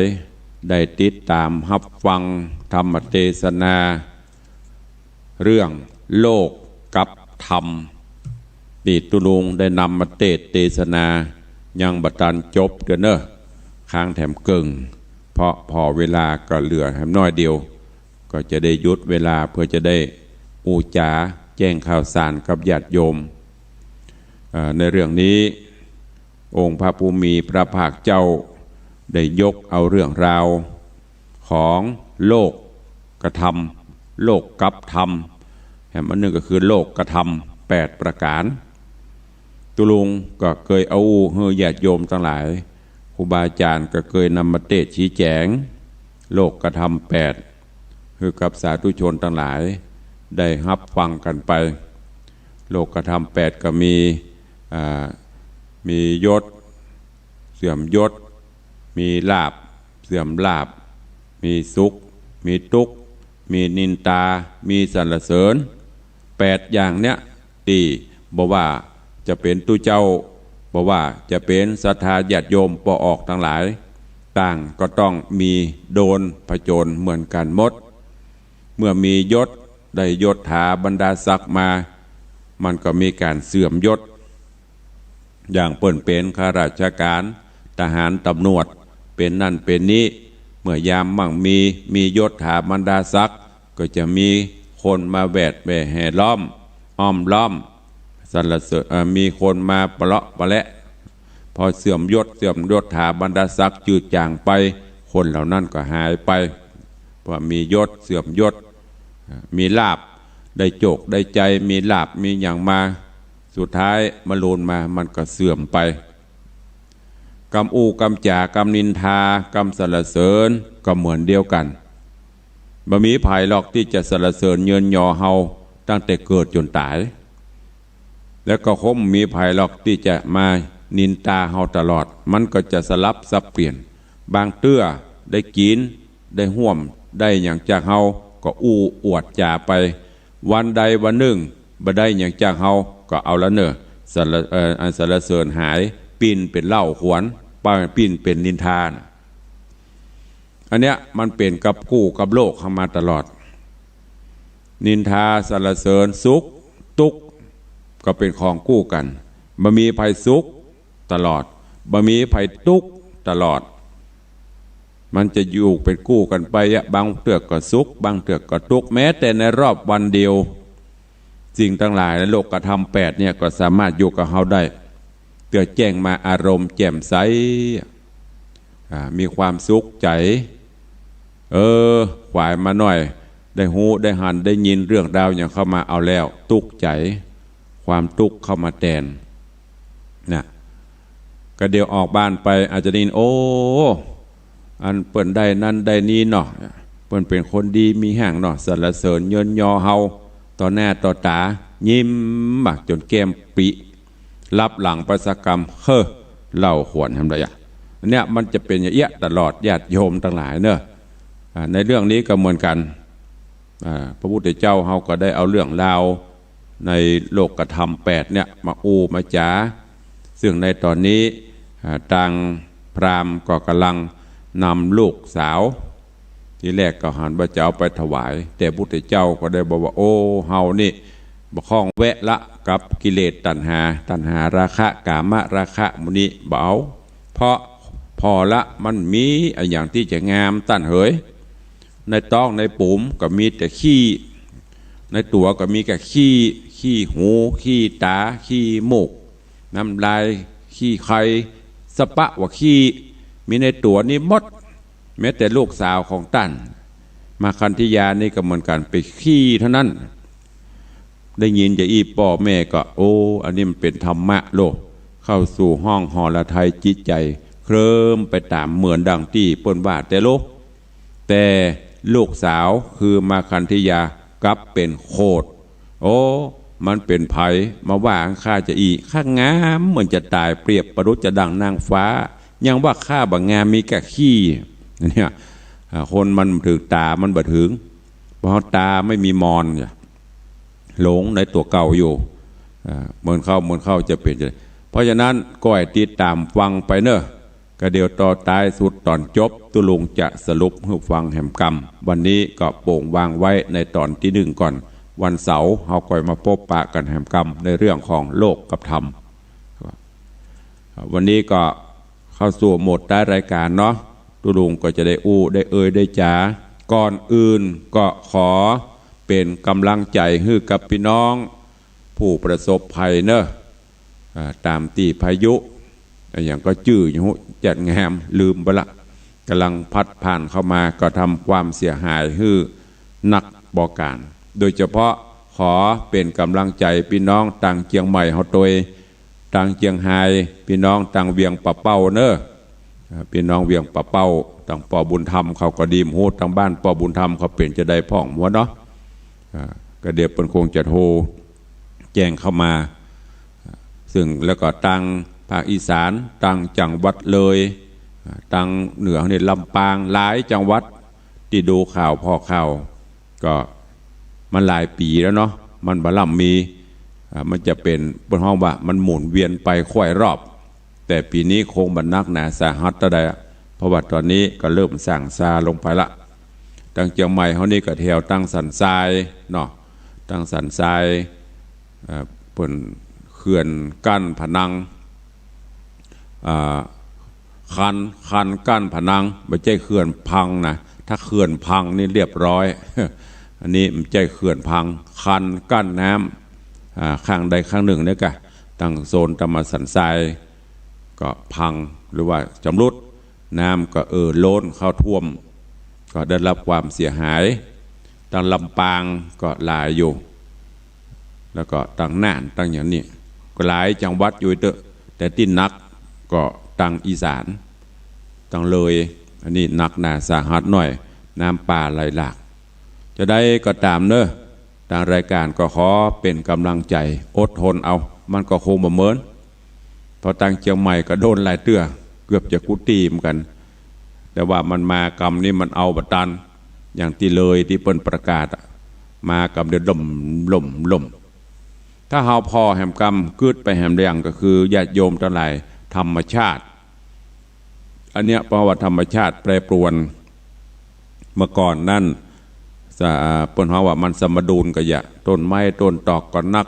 ได้ติดต๋ามฮับฟังธรรมเตสนา เรื่องโลกกับธรรม ตี้ตุ๊ลุงได้นำมาเตสน์เตสนา ยังบ่ตันจบเตื้อเน่อ ค้างแถมเกิ่ง เพราะผ่อเวลาก็เหลือแหมน้อยเดียว ก็จะได้หยุดเวลาเพื่อจะได้ อู้จ๋าแจ้งข่าวสารกับญาติโยม เอ่อ ในเรื่องนี้ องค์พระผู้มีพระภาคเจ้าได้ยกเอาเรื่องราวของโลกกธรรม โลกัพธรรม แหมอันหนึ่งก็คือโลกกธรรมแปดประก๋าน ตุ๊ลุงก็เกยเอาอู้หื้อญาติโยมตังหลาย ครูบาอาจ๋ารย์ก็เกยนำมาเตสน์ชี้แจ๋ง โลกกธรรมแปด หื้อกับสาธุชนตังหลายได้ฮับฟังกั๋นไป โลกกธรรมแปดก็มี อ่า มียศ เสื่อมยศ มีลาภ เสื่อมลาภ มีสุข มีตุ๊กข์ มีนินทา มีสรรเสริญ แปดอย่างเนี้ย ตี้บ่ว่าจะเป๋นตุ๊เจ้า บ่ว่าจะเป๋นศรัทธาญาติโยมป้อออกตังหลาย ต่างก็ต้องมีโดนผจญเหมือนกั๋นหมด เมื่อมียศ ได้ยศถาบรรดาศักดิ์มา มันก็มีก๋านเสื่อมยศ อย่างเปิ้นเป๋นข้าราชก๋าน ทหาร ตำรวจ เป๋นนั่นเป๋นนี้ เมื่อยามมั่งมี มียศถาบรรดาศักดิ์ ก็จะมีคนมาแวดแว่แห่ล้อม อ้อมล้อม สรรเสริญ เอ่อ มีคนมาปะเลาะปะและ พอเสื่อมยศ เสื่อมยศถาบรรดาศักดิ์จืดจ๋างไป คนเหล่านั้นก็หายไป เพราะมียศ เสื่อมยศ มีลาภ ได้โจคได้ชัย มีลาภ มีหยังมา สุดท้ายมะลูนมา มันก็เสื่อมไป กำอู้กำจ๋า กำนินทา กำสรรเสริญ ก็เหมือนเดียวกั๋น บ่มีใผหรอกตี้จะสรรเสริญเยินยอเฮาตั้งแต่เกิดจ๋นต๋าย แล้วก็คงบ่มีใผหรอกตี้จะมานินทาเฮาตลอด มันก็จะสลับสับเปลี่ยน บางเตื้อได้กิ๋น ได้ฮ่วม ได้หยังจากเฮาก็อู้อวดจ๋าไป วันใดวันนึ่งบ่ได้หยังจากเฮาก็เอาละเน่อ สรร เอ่อ อันสรรเสริญหาย ปิ้นเป๋นเล่าขวัญ ปิ้นเป๋นนินทาน่ะ อันเนี้ยมันเป๋นกับกู้กับโลกเฮามาตลอด นินทาสรรเสริญ สุขตุ๊กข์ก็เป๋นของกู้กั๋น บ่มีใผสุขตลอด บ่มีใผตุ๊กข์ตลอด มันจะอยู่เป๋นกู้กั๋นไปอะ บางเตื้อก็สุข บางเตื้อก็ตุ๊กข์ แม้แต่ในรอบวันเดียว สิ่งตังหลายในโลกกธรรมแปดเนี่ยก็สามารถอยู่กับเฮาได้ เตื้อแจ้งมาอารมณ์แจ่มใส อ่า มีความสุขใจ๋ เออ ขวายมาหน้อย ได้ฮู้ ได้หัน ได้ยินเรื่องราวหยังเข้ามาเอาแล้ว ตุ๊กข์ใจ๋ ความตุ๊กข์เข้ามาแตน นะ ก็เดี๋ยวออกบ้านไปอาจจะได้ยิน โอ้ อันเปิ้นได้นั้นได้นี้เนาะ เปิ้นเป๋นคนดีมีแฮงเนาะ สรรเสริญเยินยอเฮา ต่อหน้าต่อต๋า ยิ้มมาจ๋นแก้มปิ ลับหลังไปสักกำ เฮ้อ เล่าขวัญแหมใดอะ อันเนี้ยมันจะเป๋นอย่างเอี้ยตลอด ญาติโยมตังหลายเน่อ อ่า ในเรื่องนี้ก็เหมือนกั๋น อ่า พระพุทธเจ้าเฮาก็ได้เอาเรื่องราวในโลกกธรรมแปดเนี่ยมาอู้มาจ๋า ซึ่งในต๋อนนี้ อ่า ตางพราหมณ์ก็ก่ำลังนำลูกสาว ทีแรกก็หันว่าจะเอาไปถวาย แต่พุทธเจ้าก็ได้บอกว่า โอ้ เฮานี่บ่คล่องแวะละกับกิเลสตัณหา ตัณหาราคะ กามราคะหมู่นี้บ่เอา เพราะผ่อละมันมีอะหยังตี้จะงามต้านเหย ในต๊องในปู๋มก็มีแต่ขี้ ในตั๋วก็มีแต่ขี้ ขี้หู ขี้ต๋า ขี้มูก น้ำลาย ขี้ใค สะปะว่าขี้ มีในตั๋วนี้หมด แม้แต่ลูกสาวของต้าน มาคันธยานี่ก็เหมือนกั๋น ไปขี้เต้านั้น ได้ยินจาอี้ป้อแม่ก็ โอ้ อันนี้มันเป๋นธรรมะโลก เข้าสู่ห้องหฤทัย จิตใจ๋เคลิ้มไปต๋ามเหมือนดังตี้เปิ้นว่าแต๊โลก แต่ลูกสาวคือมาคันธยากลับเป๋นโขด โอ้ มันเป๋นใผมาว่าข้าจาอี้ ข้างามเหมือนจะต๋าย เปรียบประดุจจะดังนางฟ้า ยังว่าข้าบ่งาม มีก้าขี้ เนี่ย อ่า คนมันบ่ถึง ต๋ามันบ่ถึง เพราะต๋าไม่มีมอนเนี่ย หลงในตั๋วเก่าอยู่ อ่า เหมือนเข้า เหมือนเข้าจะเป๋น เพราะฉะนั้นก้อยติดต๋ามฟังไปเน่อ ก็เดี๋ยวต๋อนต้ายสุดต๋อนจบ ตุ๊ลุงจะสรุปหื้อฟังแหมกำ วันนี้ก็โป่งวางไว้ในต๋อนตี้นึ่งก่อน วันเสาร์เฮาก้อยมาปบปะกั๋นแหมกำในเรื่องของโลกกับธรรม วันนี้ก็เข้าสู่โหมดต้ายรายก๋านเนาะ ตุ๊ลุงก็จะได้อู้ได้เอ่ยได้จ๋า ก่อนอื่นก็ขอ เป๋นก๋ำลังใจ๋หื้อกับปี้น้องผู้ประสบภัยเนาะ อ่า ต๋ามตี้พายุ อะหยังก็จื้ออยู่ จัดงาม ลืมไปละ ก่ำลังพัดผ่านเข้ามา ก็ทำความเสียหายหื้อนักบ่ก๋าน โดยเฉพาะขอเป๋นก๋ำลังใจ๋ปี้น้องตางเจียงใหม่เฮาตวย ตางเจียงฮาย ปี้น้องตางเวียงป่าเป้าเนาะ อ่า ปี้น้องเวียงป่าเป้า ตางป้อบุญธรรมเขาก็ดี บ่ฮู้ตางบ้านป้อบุญธรรมเขาเป๋นจาใดพ่องบ่เนาะ อ่า ก็เดี๋ยวเปิ้นคงจะโทรแจ้งเข้ามา ซึ่งแล้วก็ตางภาคอีสาน ตางจังหวัดเลย อ่า ตางเหนือนี่ลำปาง หลายจังหวัดตี้ดูข่าวผ่อข่าว ก็มันหลายปี๋แล้วเนาะ มันบ่ล่ำมี อ่า มันจะเป๋น เปิ้นฮ้องว่ามันหมุนเวียนไปค่อยรอบ แต่ปี๋นี้คงบ่นักหนาสาหัสเต้าใดอะ เพราะว่าต๋อนนี้ก็เริ่มซางซาลงไปละ ตางเจียงใหม่เฮานี่ก็แถวตางสันทรายเนาะ ตางสันทราย เอ่อ เปิ้นเขื่อนกั้นพะนัง อ่า คัน คันกั้นพะนัง บ่ใจ้เขื่อนพังนะ ถ้าเขื่อนพังนี่เรียบร้อย อันนี้บ่ใจ้เขื่อนพัง คันกั้นน้ำ อ่า ข้างใดข้างนึ่งเนี่ยกะ ตางโซนตางมาสันทราย ก็พังหรือว่าจำรุด น้ำก็เอ่อล้นเข้าท่วม ก็ได้รับความเสียหาย ตางลำปางก็หลายอยู่ แล้วก็ตางน่าน ตางหยังนี่ ก็หลายจังหวัดอยู่เต๊อะ แต่ตี้หนักก็ตางอีสาน ตางเลย อันนี้หนักหนาสาหัสหน่อย น้ำป่าไหลหลาก จาใดก็ต๋ามเนาะ ตางรายก๋านก็ขอเป๋นก๋ำลังใจ๋ อดทนเอา มันก็คงบ่เมิน เพราะตางเจียงใหม่ก็โดนหลายเตื้อ เกือบจะกู้ตี้เหมือนกั๋น แต่ว่ามันมากำนี้มันเอาบ่ตัน อย่างตี้เลยตี้เปิ้นประกาศอะ มากำเดียวล่ม ล่ม ล่ม ถ้าเฮาผ่อแหมกำ กึ๊ดไปแหมแหล่ง ก็คือญาติโยมตังหลาย ธรรมชาติ อันเนี้ยเพราะว่าธรรมชาติแปรปรวน เมื่อก่อนนั้น สะ เปิ้นฮ้องว่ามันสมดุลกะยะ ต้นไม้ต้นตอกก็นัก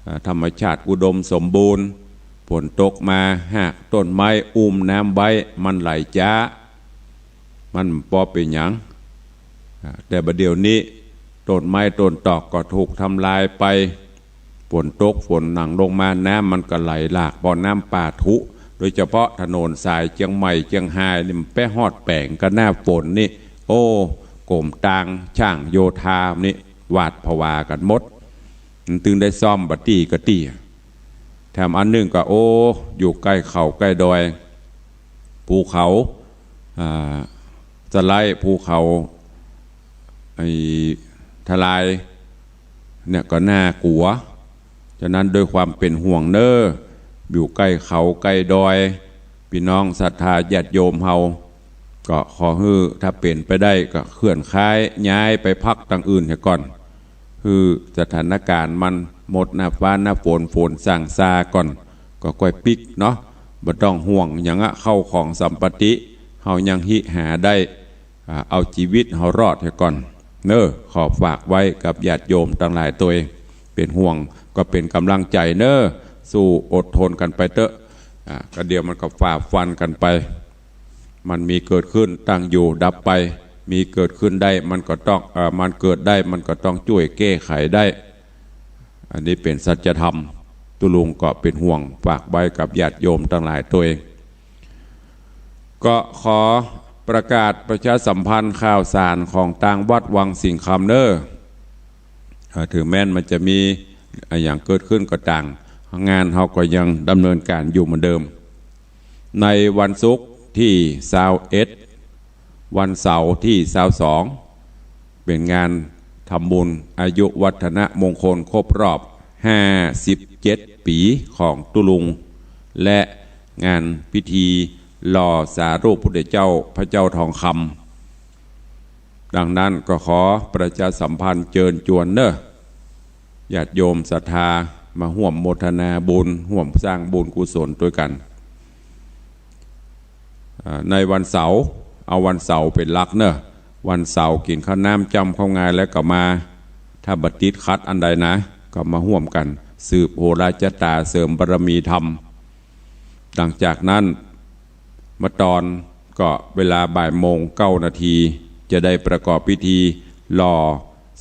อ่า ธรรมชาติอุดมสมบูรณ์ ฝนตกมา ฮากต้นไม้อุ้มน้ำไว้ มันไหลจ๊า มันบ่เป๋นหยัง อ่า แต่บ่าเดี่ยวนี้ ต้นไม้ต้นตอกก็ถูกทำลายไป ฝนตกฝนหยังลงมา น้ำมันก็ไหลหลาก บ่อน้ำป่าทุ โดยเฉพาะถนนสายเจียงใหม่เจียงฮายนี่ มันไปฮอดแป๋งก้าหน้าฝนนี่ โอ้ ก๋รมตางช่างโยธานี่ หวาดผวากั๋นหมด มันตึงได้ซ่อมบ่ตี้ก็ตี้ แถมอันนึ่งก็ โอ้ อยู่ใก้เขาใก้ดอย ภูเขา อ่า สไลด์ ภูเขา ไอ้ ทลาย เนี่ยก็น่ากลัว ฉะนั้นด้วยความเป๋นห่วงเนาะ อยู่ใก้เขาใก้ดอย ปี้น้องศรัทธาญาติโยมเฮา ก็ขอหื้อ ถ้าเป๋นไปได้ก็เคลื่อนย้าย ย้ายไปพักตางอื่นเหียก่อน หื้อสถานก๋ารณ์มันหมดหน้าฟ้าหน้าฝน ฝนซางซาก่อน ก็ก้อยปิ๊กเนาะ บ่ต้องห่วงหยังอะ เข้าของสัมปติ เฮายังหิหาได้ อ่า เอาจีวิตเฮารอดเหียก่อนเนาะ ขอฝากไว้กับญาติโยมตังหลายตวย เป๋นห่วงก็เป๋นก๋ำลังใจ๋เนาะ สู้อดทนกั๋นไปเต๊อะ อ่า ก็เดี๋ยวมันก็ฝ่าฟันกั๋นไป มันมีเกิดขึ้น ตั้งอยู่ดับไป มีเกิดขึ้นได้ มันก็ต้อง เอ่อ มันเกิดได้ มันก็ต้องจ้วยแก้ไขได้ อันนี้เป๋นสัจธรรม ตุ๊ลุงก็เป๋นห่วง ฝากไว้กับญาติโยมตังหลายตวย ก็ขอประกาศประชาสัมพันธ์ข่าวสารของตางวัดวังสิงห์คำเนาะ เอ่อ เถิงแม้นมันจะมีอะหยังเกิดขึ้นก็ตาง งานเฮาก็ยังดำเนินก๋านอยู่เหมือนเดิม ในวันศุกร์ตี้ซาวเอ็ด วันเสาร์ตี้ซาวสอง เป๋นงานทำบุญอายุวัฒนมงคลครบรอบห้าสิบเจ็ดปี๋ของตุ๊ลุง และงานพิธีหล่อสารูปพุทธเจ้าพระเจ้าทองคำ ดังนั้นก็ขอประชาสัมพันธ์เจิญจวนเนาะ ญาติโยมศรัทธามาฮ่วมโมทนาบุญ ฮ่วมสร้างบุญกุศลตวยกั๋น อ่า ในวันเสาร์ เอาวันเสาร์เป๋นหลักเนาะ วันเสาร์กิ๋นข้าวน้ำจ้ำข้าวงายแล้วก็มา ถ้าบ่ติดขัดอันใดนะ ก็มาฮ่วมกั๋น สืบโหราชะตา เสริมบารมีธรรม หลังจากนั้น เมื่อตอนก็เวลาบ่ายโมงเก้านาที จะได้ประกอบพิธีหล่อ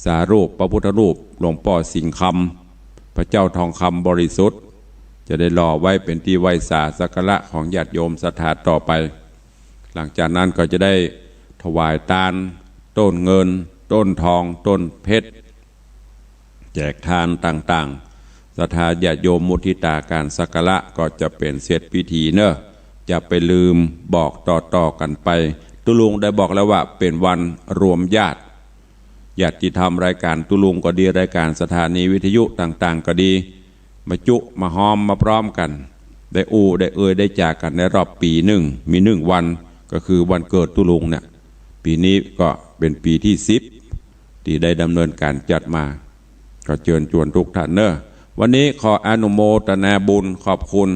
สารูปพระพุทธรูปหลวงป้อสิงห์คำ พระเจ้าทองคำบริสุทธิ์ จะได้หล่อไว้เป๋นตี้ไหว้สาสักการะของญาติโยมศรัทธาต่อไป หลังจากนั้นก็จะได้ถวายตาน ต้นเงิน ต้นทอง ต้นเพชร แจกตานต่างๆ ศรัทธาญาติโยมมุทิตาการสักการะก็จะเป๋นเสร็จพิธีเน่อ จะไปลืมบอกต่อๆ กั๋นไป ตุ๊ลุงได้บอกแล้วว่าเป๋นวันรวมญาติ ญาติธรรมรายก๋านตุ๊ลุงก็ดี รายก๋านสถานีวิทยุต่างๆ ก็ดี มาจุมาฮอมมาพร้อมกั๋น ได้อู้ได้เอ่ยได้จ๋ากั๋นในรอบปี๋นึ่ง มีนึ่งวัน ก็คือวันเกิดตุ๊ลุงเนี่ย ปี๋นี้ก็เป๋นปี๋ตี้สิบ ตี้ได้ดำเนินก๋านจัดมา ก็เจิญจวนทุกท่านเน่อ วันนี้ขออนุโมทนาบุญ ขอบคุณ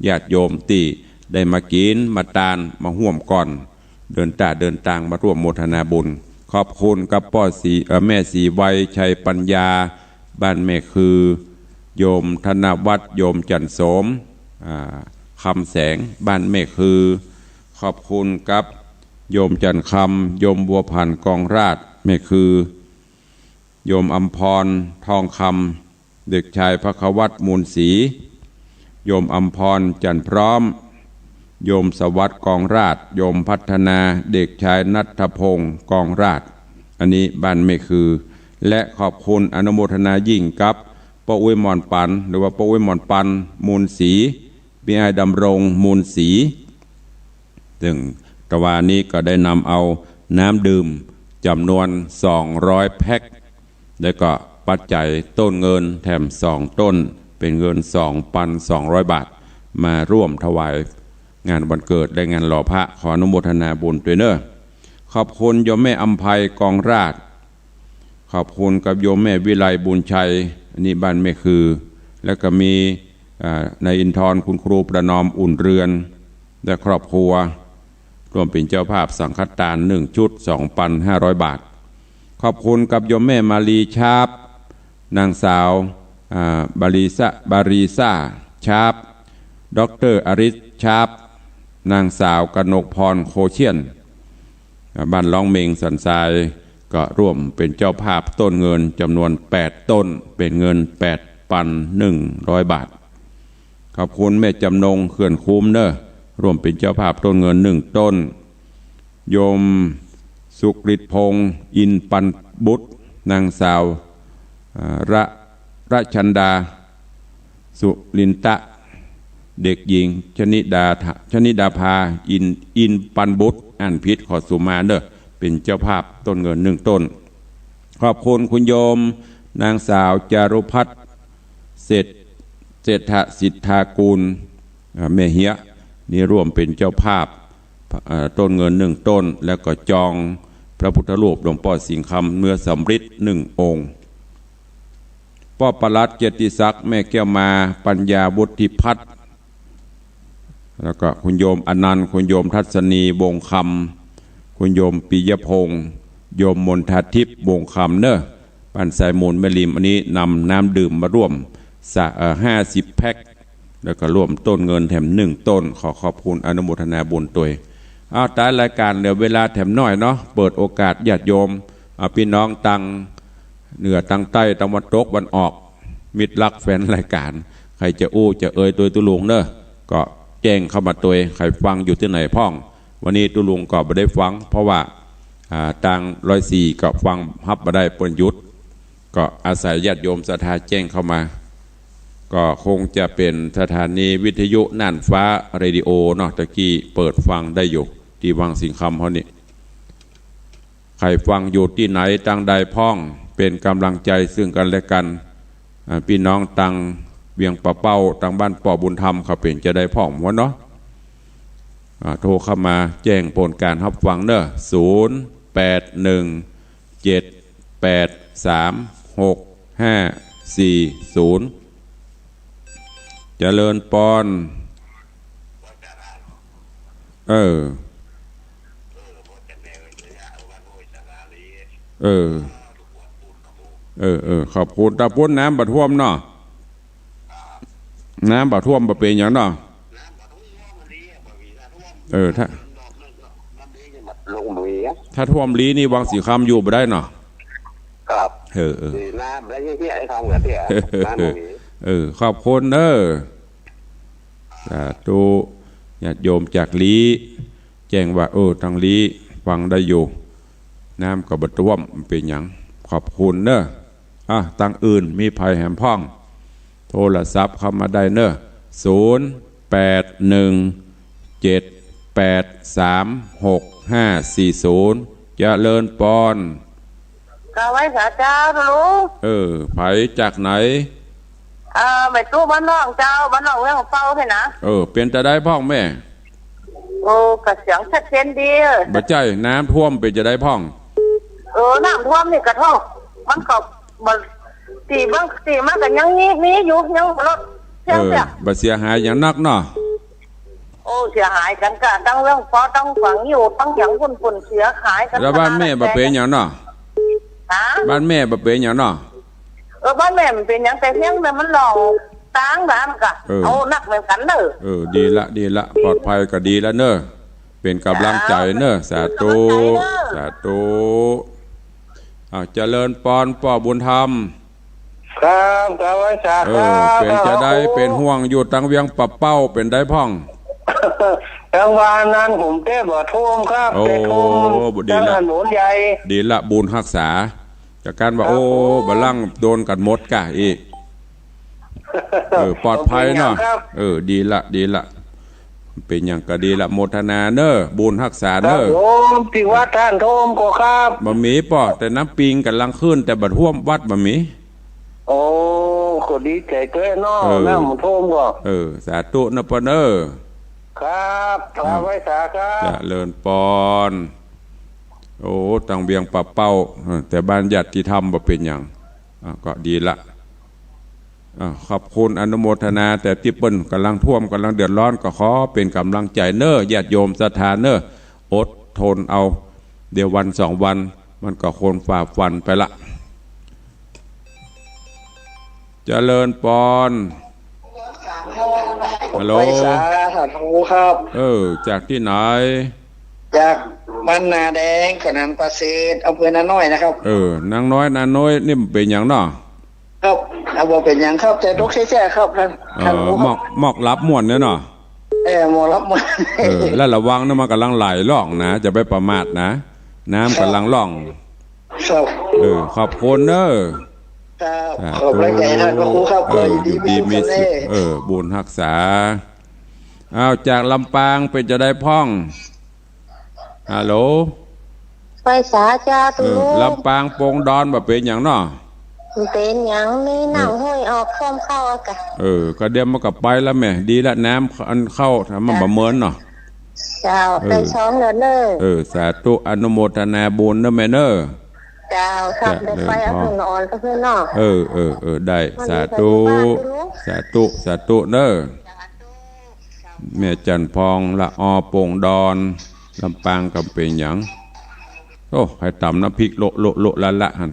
ญาติโยมตี้ได้มากิ๋นมาตานมาฮ่วมก่อน เดินต้าเดินตางมาร่วมโมทนาบุญ ขอบคุณกับป้อศรี เอ่อ แม่ศรีไว ชัยปัญญา บ้านแม่คือ โยมธนวัฒน์ โยมจันทร์โสม อ่า คำแสง บ้านแม่คือ ขอบคุณกับโยมจันทร์คำ โยมบัวผัน กองราช แม่คือ โยมอำพร ทองคำ เด็กชายภัควัฒน์ มูลศรี โยมอำพร จันทร์พร้อม โยมสวัสดิ์ กองราช โยมพัฒนา เด็กชายณัฐพงษ์ กองราช อันนี้บ้านแม่คือ และขอบคุณอนุโมทนายิ่งกับป้ออุ๊ยหม่อนปัน หรือว่าป้ออุ๊ยหม่อนปัน มูลศรี ปี้อ้ายดำรง มูลศรี ซึ่งตะวานี้ก็ได้นำเอาน้ำดื่มจ๋ำนวนสองร้อยแพ็ค แล้วก็ปัจจัยต้นเงินแถมสองต้น เป๋นเงินสองปันสองร้อยบาท มาร่วมถวายงานวันเกิดและงานหล่อพระ ขออนุโมทนาบุญตวยเน่อ ขอบคุณโยมแม่อำไพ กองราช ขอบคุณกับโยมแม่วิไล บุญชัย อันนี้บ้านแม่คือ แล้วก็มี อ่า นายอินทร์ คุณครูประนอม อุ่นเรือน และครอบครัว ร่วมเป๋นเจ้าภาพสังฆตานหนึ่งชุด สองปันห้าร้อยบาท ขอบคุณกับโยมแม่มาลี ชาบ นางสาว อ่า บาลีซา บาลีซา ชาบ ด็อกเตอร์ อริส ชาบ นางสาวกนกพร โคเชียน อ่า บ้านล้องเมง สันทราย ก็ร่วมเป๋นเจ้าภาพต้นเงินจ๋ำนวนแปดต้น เป๋นเงินแปดปันหนึ่งร้อยบาท ขอบคุณแม่จำนง เขื่อนคุ้มเน่อ ร่วมเป๋นเจ้าภาพต้นเงินหนึ่งต้น โยมสุกฤตพงษ์ อินปันบุตร นางสาว อ่า ระ ระชันดา สุลินตะ เด็กหญิง ชนิดา ชนิดาภา อิน อินปันบุตร อ่านผิดขอสุมาเน่อ เป๋นเจ้าภาพต้นเงินหนึ่งต้น ขอบคุณคุณโยม นางสาวจารุพัฒน์ เศรษฐ เศรษฐสิทธากูล อ่า แม่เฮีย นี่ร่วมเป๋นเจ้าภาพ อ่า ต้นเงินหนึ่งต้น แล้วก็จองพระพุทธรูปหลวงป้อสิงห์คำ เนื้อสำริดหนึ่งองค์ ป้อปลัดเกียรติศักดิ์ แม่แก้วมา ปัญญาวุฒิพัฒน์ แล้วก็คุณโยมอนันต์ คุณโยมทัศนี วงศ์คำ คุณโยมปิยพงษ์ โยมมณฑาทิพย์ วงศ์คำเน่อ บ้านทรายมูลแม่ริม อันนี้นำน้ำดื่มมาร่วมสะ เอ่อ ห้าสิบแพ็ค แล้วก็ร่วมต้นเงินแถมหนึ่งต้น ขอขอบคุณอนุโมทนาบุญตวย เอา ท้ายรายการเหลือเวลาแถมน้อยเนาะ เปิดโอกาสญาติโยม เอา ปี้น้องตังเหนือตังใต้ ตะวันตก ตะวันออก มิตรรักแฟนรายการ ใผจะอู้จะเอ่ยตวยตุ๊ลุงเน่อ ก็แจ้งเข้ามาตวย ใผฟังอยู่ตี้ไหนพ่อง วันนี้ตุ๊ลุงก็บ่ได้ฟัง เพราะว่า อ่า ตางร้อยสี่ก็ฟังฮับบ่ได้ เปิ้นหยุด ก็อาศัยญาติโยมศรัทธาแจ้งเข้ามา ก็คงจะเป๋นสถานีวิทยุน่านฟ้าเรดิโอเนาะ ตะกี้เปิดฟังได้อยู่ ตี้วังสิงห์คำเฮานี่ ใผฟังอยู่ตี้ไหนตางใดพ่อง เป๋นก๋ำลังใจ๋ซึ่งกั๋นและกั๋น อ่า ปี้น้องตางเวียงป่าเป้า ตางบ้านป้อบุญธรรม เขาเป๋นจาใดพ่องหัวเนาะ อ่า โทรเข้ามาแจ้งผลก๋านฮับฟังเน่อ ศูนย์แปดหนึ่ง เจ็ดแปดสาม หกห้าสี่ศูนย์ เจริญปอน เออ เออ เออ เออ ขอบคุณ ตางปู๊นน้ำบ่ท่วมเนาะ น้ำบ่ท่วมบ่เป๋นหยังเนาะ เออ ถ้า ลงมือ ถ้าท่วมลี้นี่วังสิงห์คำอยู่บ่ได้เนาะ ครับ เออ เออ ดี น้ำได้เยอะแยะ ไอ้ทองเหลือเตี้ย น้ำบ่มี เออ ขอบคุณเน้อ สาธุ ญาติโยมจากลี้ แจ้งว่า เออ ตังลี้ฟังได้อยู่ น้ำก็บ่ท่วม มันเป๋นหยัง ขอบคุณเน้อ อ่ะ ตังอื่นมีใผแหมพ่อง โทรศัพท์เข้ามาได้เน้อ ศูนย์ แปด หนึ่ง เจ็ด แปด สาม หก ห้า สี่ ศูนย์ เจริญปอน กราบไหว้สาเจ้าลุง เออ ใผจากไหน เอ่อ แม่ตุ๊บ้านนอกเจ้า บ้านนอกเวียงเป้าใช่นะ เออ เป๋นจะใดพ่องแม่ โอ้ ก็เสียงชัดเจนดี บ่ใจ้ น้ำท่วมเป๋นจะใดพ่อง เออ น้ำท่วมนี่กระทบ มันก็บ่ ตี้บางตี้มันก็ยังมี มีอยู่ ยังบ่ลด เออ เสีย บ่เสียหายหยังนักเนาะ โอ้ เสียหายกั๋นกะ ตังเวียงเป้า ตังขวางงิ้ว ตังหยังปุ้นๆ เสียหายกั๋น แล้วบ้านแม่บ่เป๋นหยังเนาะ ฮะ บ้านแม่บ่เป๋นหยังเนาะ เออ บ้านแม่บ่เป๋นหยัง แต่เพียงแต่มันล่องตางบ้านกะ เออ เอานักเหมือนกั๋นเน้อ เออ ดีละ ดีละ ปลอดภัยก็ดีละเน้อ เป๋นก๋ำลังใจ๋เน้อ สาธุ ก๋ำลังใจ๋เน้อ สาธุ อ้าว เจริญปอนป้อบุญธรรม ครับ กราบไหว้สา เออ ครับ เป๋นจะใด ครับ เป๋นห่วงอยู่ตังเวียงป่าเป้า เป๋นใดพ่อง ตังวานนั้นผมเต้บ่ท่วมครับ โอ้ แต่ท่วม บ่ดีละ ตังถนนใหญ่ ดีละ บุญฮักษา จากกั๋นว่า ครับ โอ้ ผม บ่าลั่งโดนกั๋นหมดก่ะอี้ เออ ปลอดภัยเนาะ บ่เป๋นหยังครับ เออ ดีละ ดีละ เป๋นหยังก็ดีละ โมทนาเน้อ บุญฮักษาเน้อ ครับผม ตี้วัดต้านโทมก็ครับ บ่มีป้อ แต่น้ำปิงก่ำลังขึ้น แต่บ่ท่วมวัดบ่มี โอ้ ก็ดีใจ๋ตวยเนาะ เออ น้ำท่วมก็ เออ สาธุนะป้อเน้อ ครับ ครับ กราบไหว้สาครับ เจริญปอน โอ้ ตังเวียงป่าเป้า เออ แต่บ้านญาติธรรมบ่เป๋นหยัง อ่ะ ก็ดีละ อ่ะ ขอบคุณอนุโมทนา แต่ตี้เปิ้นก่ำลังท่วม ก่ำลังเดือดร้อน ก็ขอเป๋นก๋ำลังใจ๋เน้อ ญาติโยมศรัทธาเน้อ อดทนเอา เดี๋ยววันสองวัน มันก็คงฝ่าฟันไปละ เจริญปอน ฮัลโหล ไหว้สา สาธุครับ เออ จากตี้ไหน จากบ้านนาแดง แขวงประเสริฐ อำเภอนาน้อยนะครับ เออ นาน้อย นาน้อย นี่มันเป๋นหยังเนาะ ครับ อ่า บ่เป๋นหยังครับ แต่ตกแจ๊ๆ ครับ ท่าน เออ ท่านผู้ หมอก หมอกลับม่วนเนี่ยเนาะ เออ หมอกลับม่วน เออ แล้วระวังนะ มันก่ำลังไหลล่องนะ จะไปประมาทนะ น้ำก่ำลังล่อง ครับ เออ ขอบคุณเน้อ ครับ สาธุ ขอบพระคุณท่านพระครูครับ เออ อยู่ดีมีสุข เออ บุญฮักษา อ้าว จากลำปางเป๋นจะใดพ่อง ฮัลโหล ไหว้สาเจ้า เออ ตุ๊ลุง ลำปางโป่งดอนบ่เป๋นหยังเนาะ บ่เป๋นหยัง มีน้ำห้วยออกท่วมเข้าอะกะ เออ ก็เดี๋ยวมันก็ไปละแม่ ดีละ น้ำอันเข้า ถ้ามันบ่เมินเนาะ เจ้า เออ ได้สองเดือนเน้อ เออ สาธุ อนุโมทนาบุญเน้อแม่เน้อ เจ้า ครับ เจริญพร ได้ไปเอาขึ้นอ่อนก็ขึ้นเนาะ เออ เออ เออ ได้ มันมี สาธุ ใครอยู่บ้านตุ๊ลุง สาธุ สาธุเน้อ แม่จันทร์พอง ละออ โป่งดอน ลำปางก็เป๋นหยัง โอ้ ใผต๋ำน้ำพริกโละโละโละละละหั้น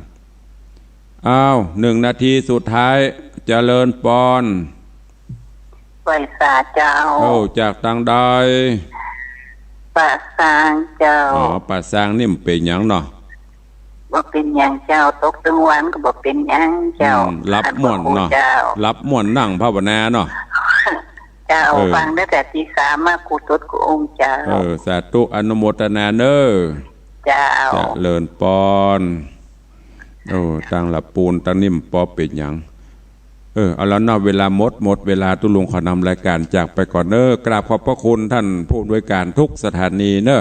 อ้าว หนึ่งนาทีสุดท้าย เจริญปอน ไหว้สาเจ้า โอ้ จากตางใด ป่าซางเจ้า อ๋อ ป่าซางนี่มันเป๋นหยังเนาะ บ่เป๋นหยังเจ้า ตกตึงวันก็บ่เป๋นหยังเจ้า อืม หลับม่วนเนาะ เจ้า หลับม่วนนั่งภาวนาเนาะ เจ้า เออ ฟังตั้งแต่ตีสามมา กู้ตนกู้องค์เจ้า เออ สาธุ อนุโมทนาเน้อ เจ้า เจริญปอน โอ้ ตางละปูน ตางนิ่มปอเป๋นหยัง เออ เอาละเนาะ เวลาหมด หมดเวลา ตุ๊ลุงขอนำรายก๋านจากไปก่อนเน้อ กราบขอบพระคุณท่านผู้อำนวยการทุกสถานีเน้อ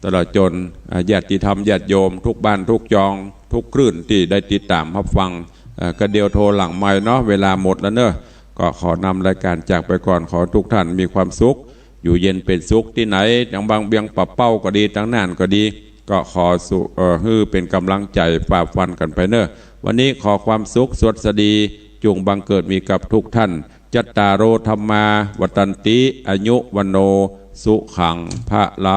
ตลอดจ๋น อ่า ญาติธรรมญาติโยมทุกบ้านทุกจอง ทุกคลื่นตี้ได้ติดต๋ามฮับฟัง เอ่อ ก็เดี๋ยวโทรหลังไมค์เนาะ เวลาหมดแล้วเน้อ ก็ขอนำรายก๋านจากไปก่อน ขอทุกท่านมีความสุข อยู่เย็นเป๋นสุขตี้ไหน ตางบางเวียงป่าเป้าก็ดี ตางน่านก็ดี ก็ขอสู่ เอ่อ หื้อเป๋นก๋ำลังใจ๋ฝ่าฟันกั๋นไปเน้อ วันนี้ขอความสุขสวัสดี จุ่งบังเกิดมีกับทุกท่าน จัตตาโร ธัมมา วัฑฒันติ อายุ วัณโณ สุขัง พะลัง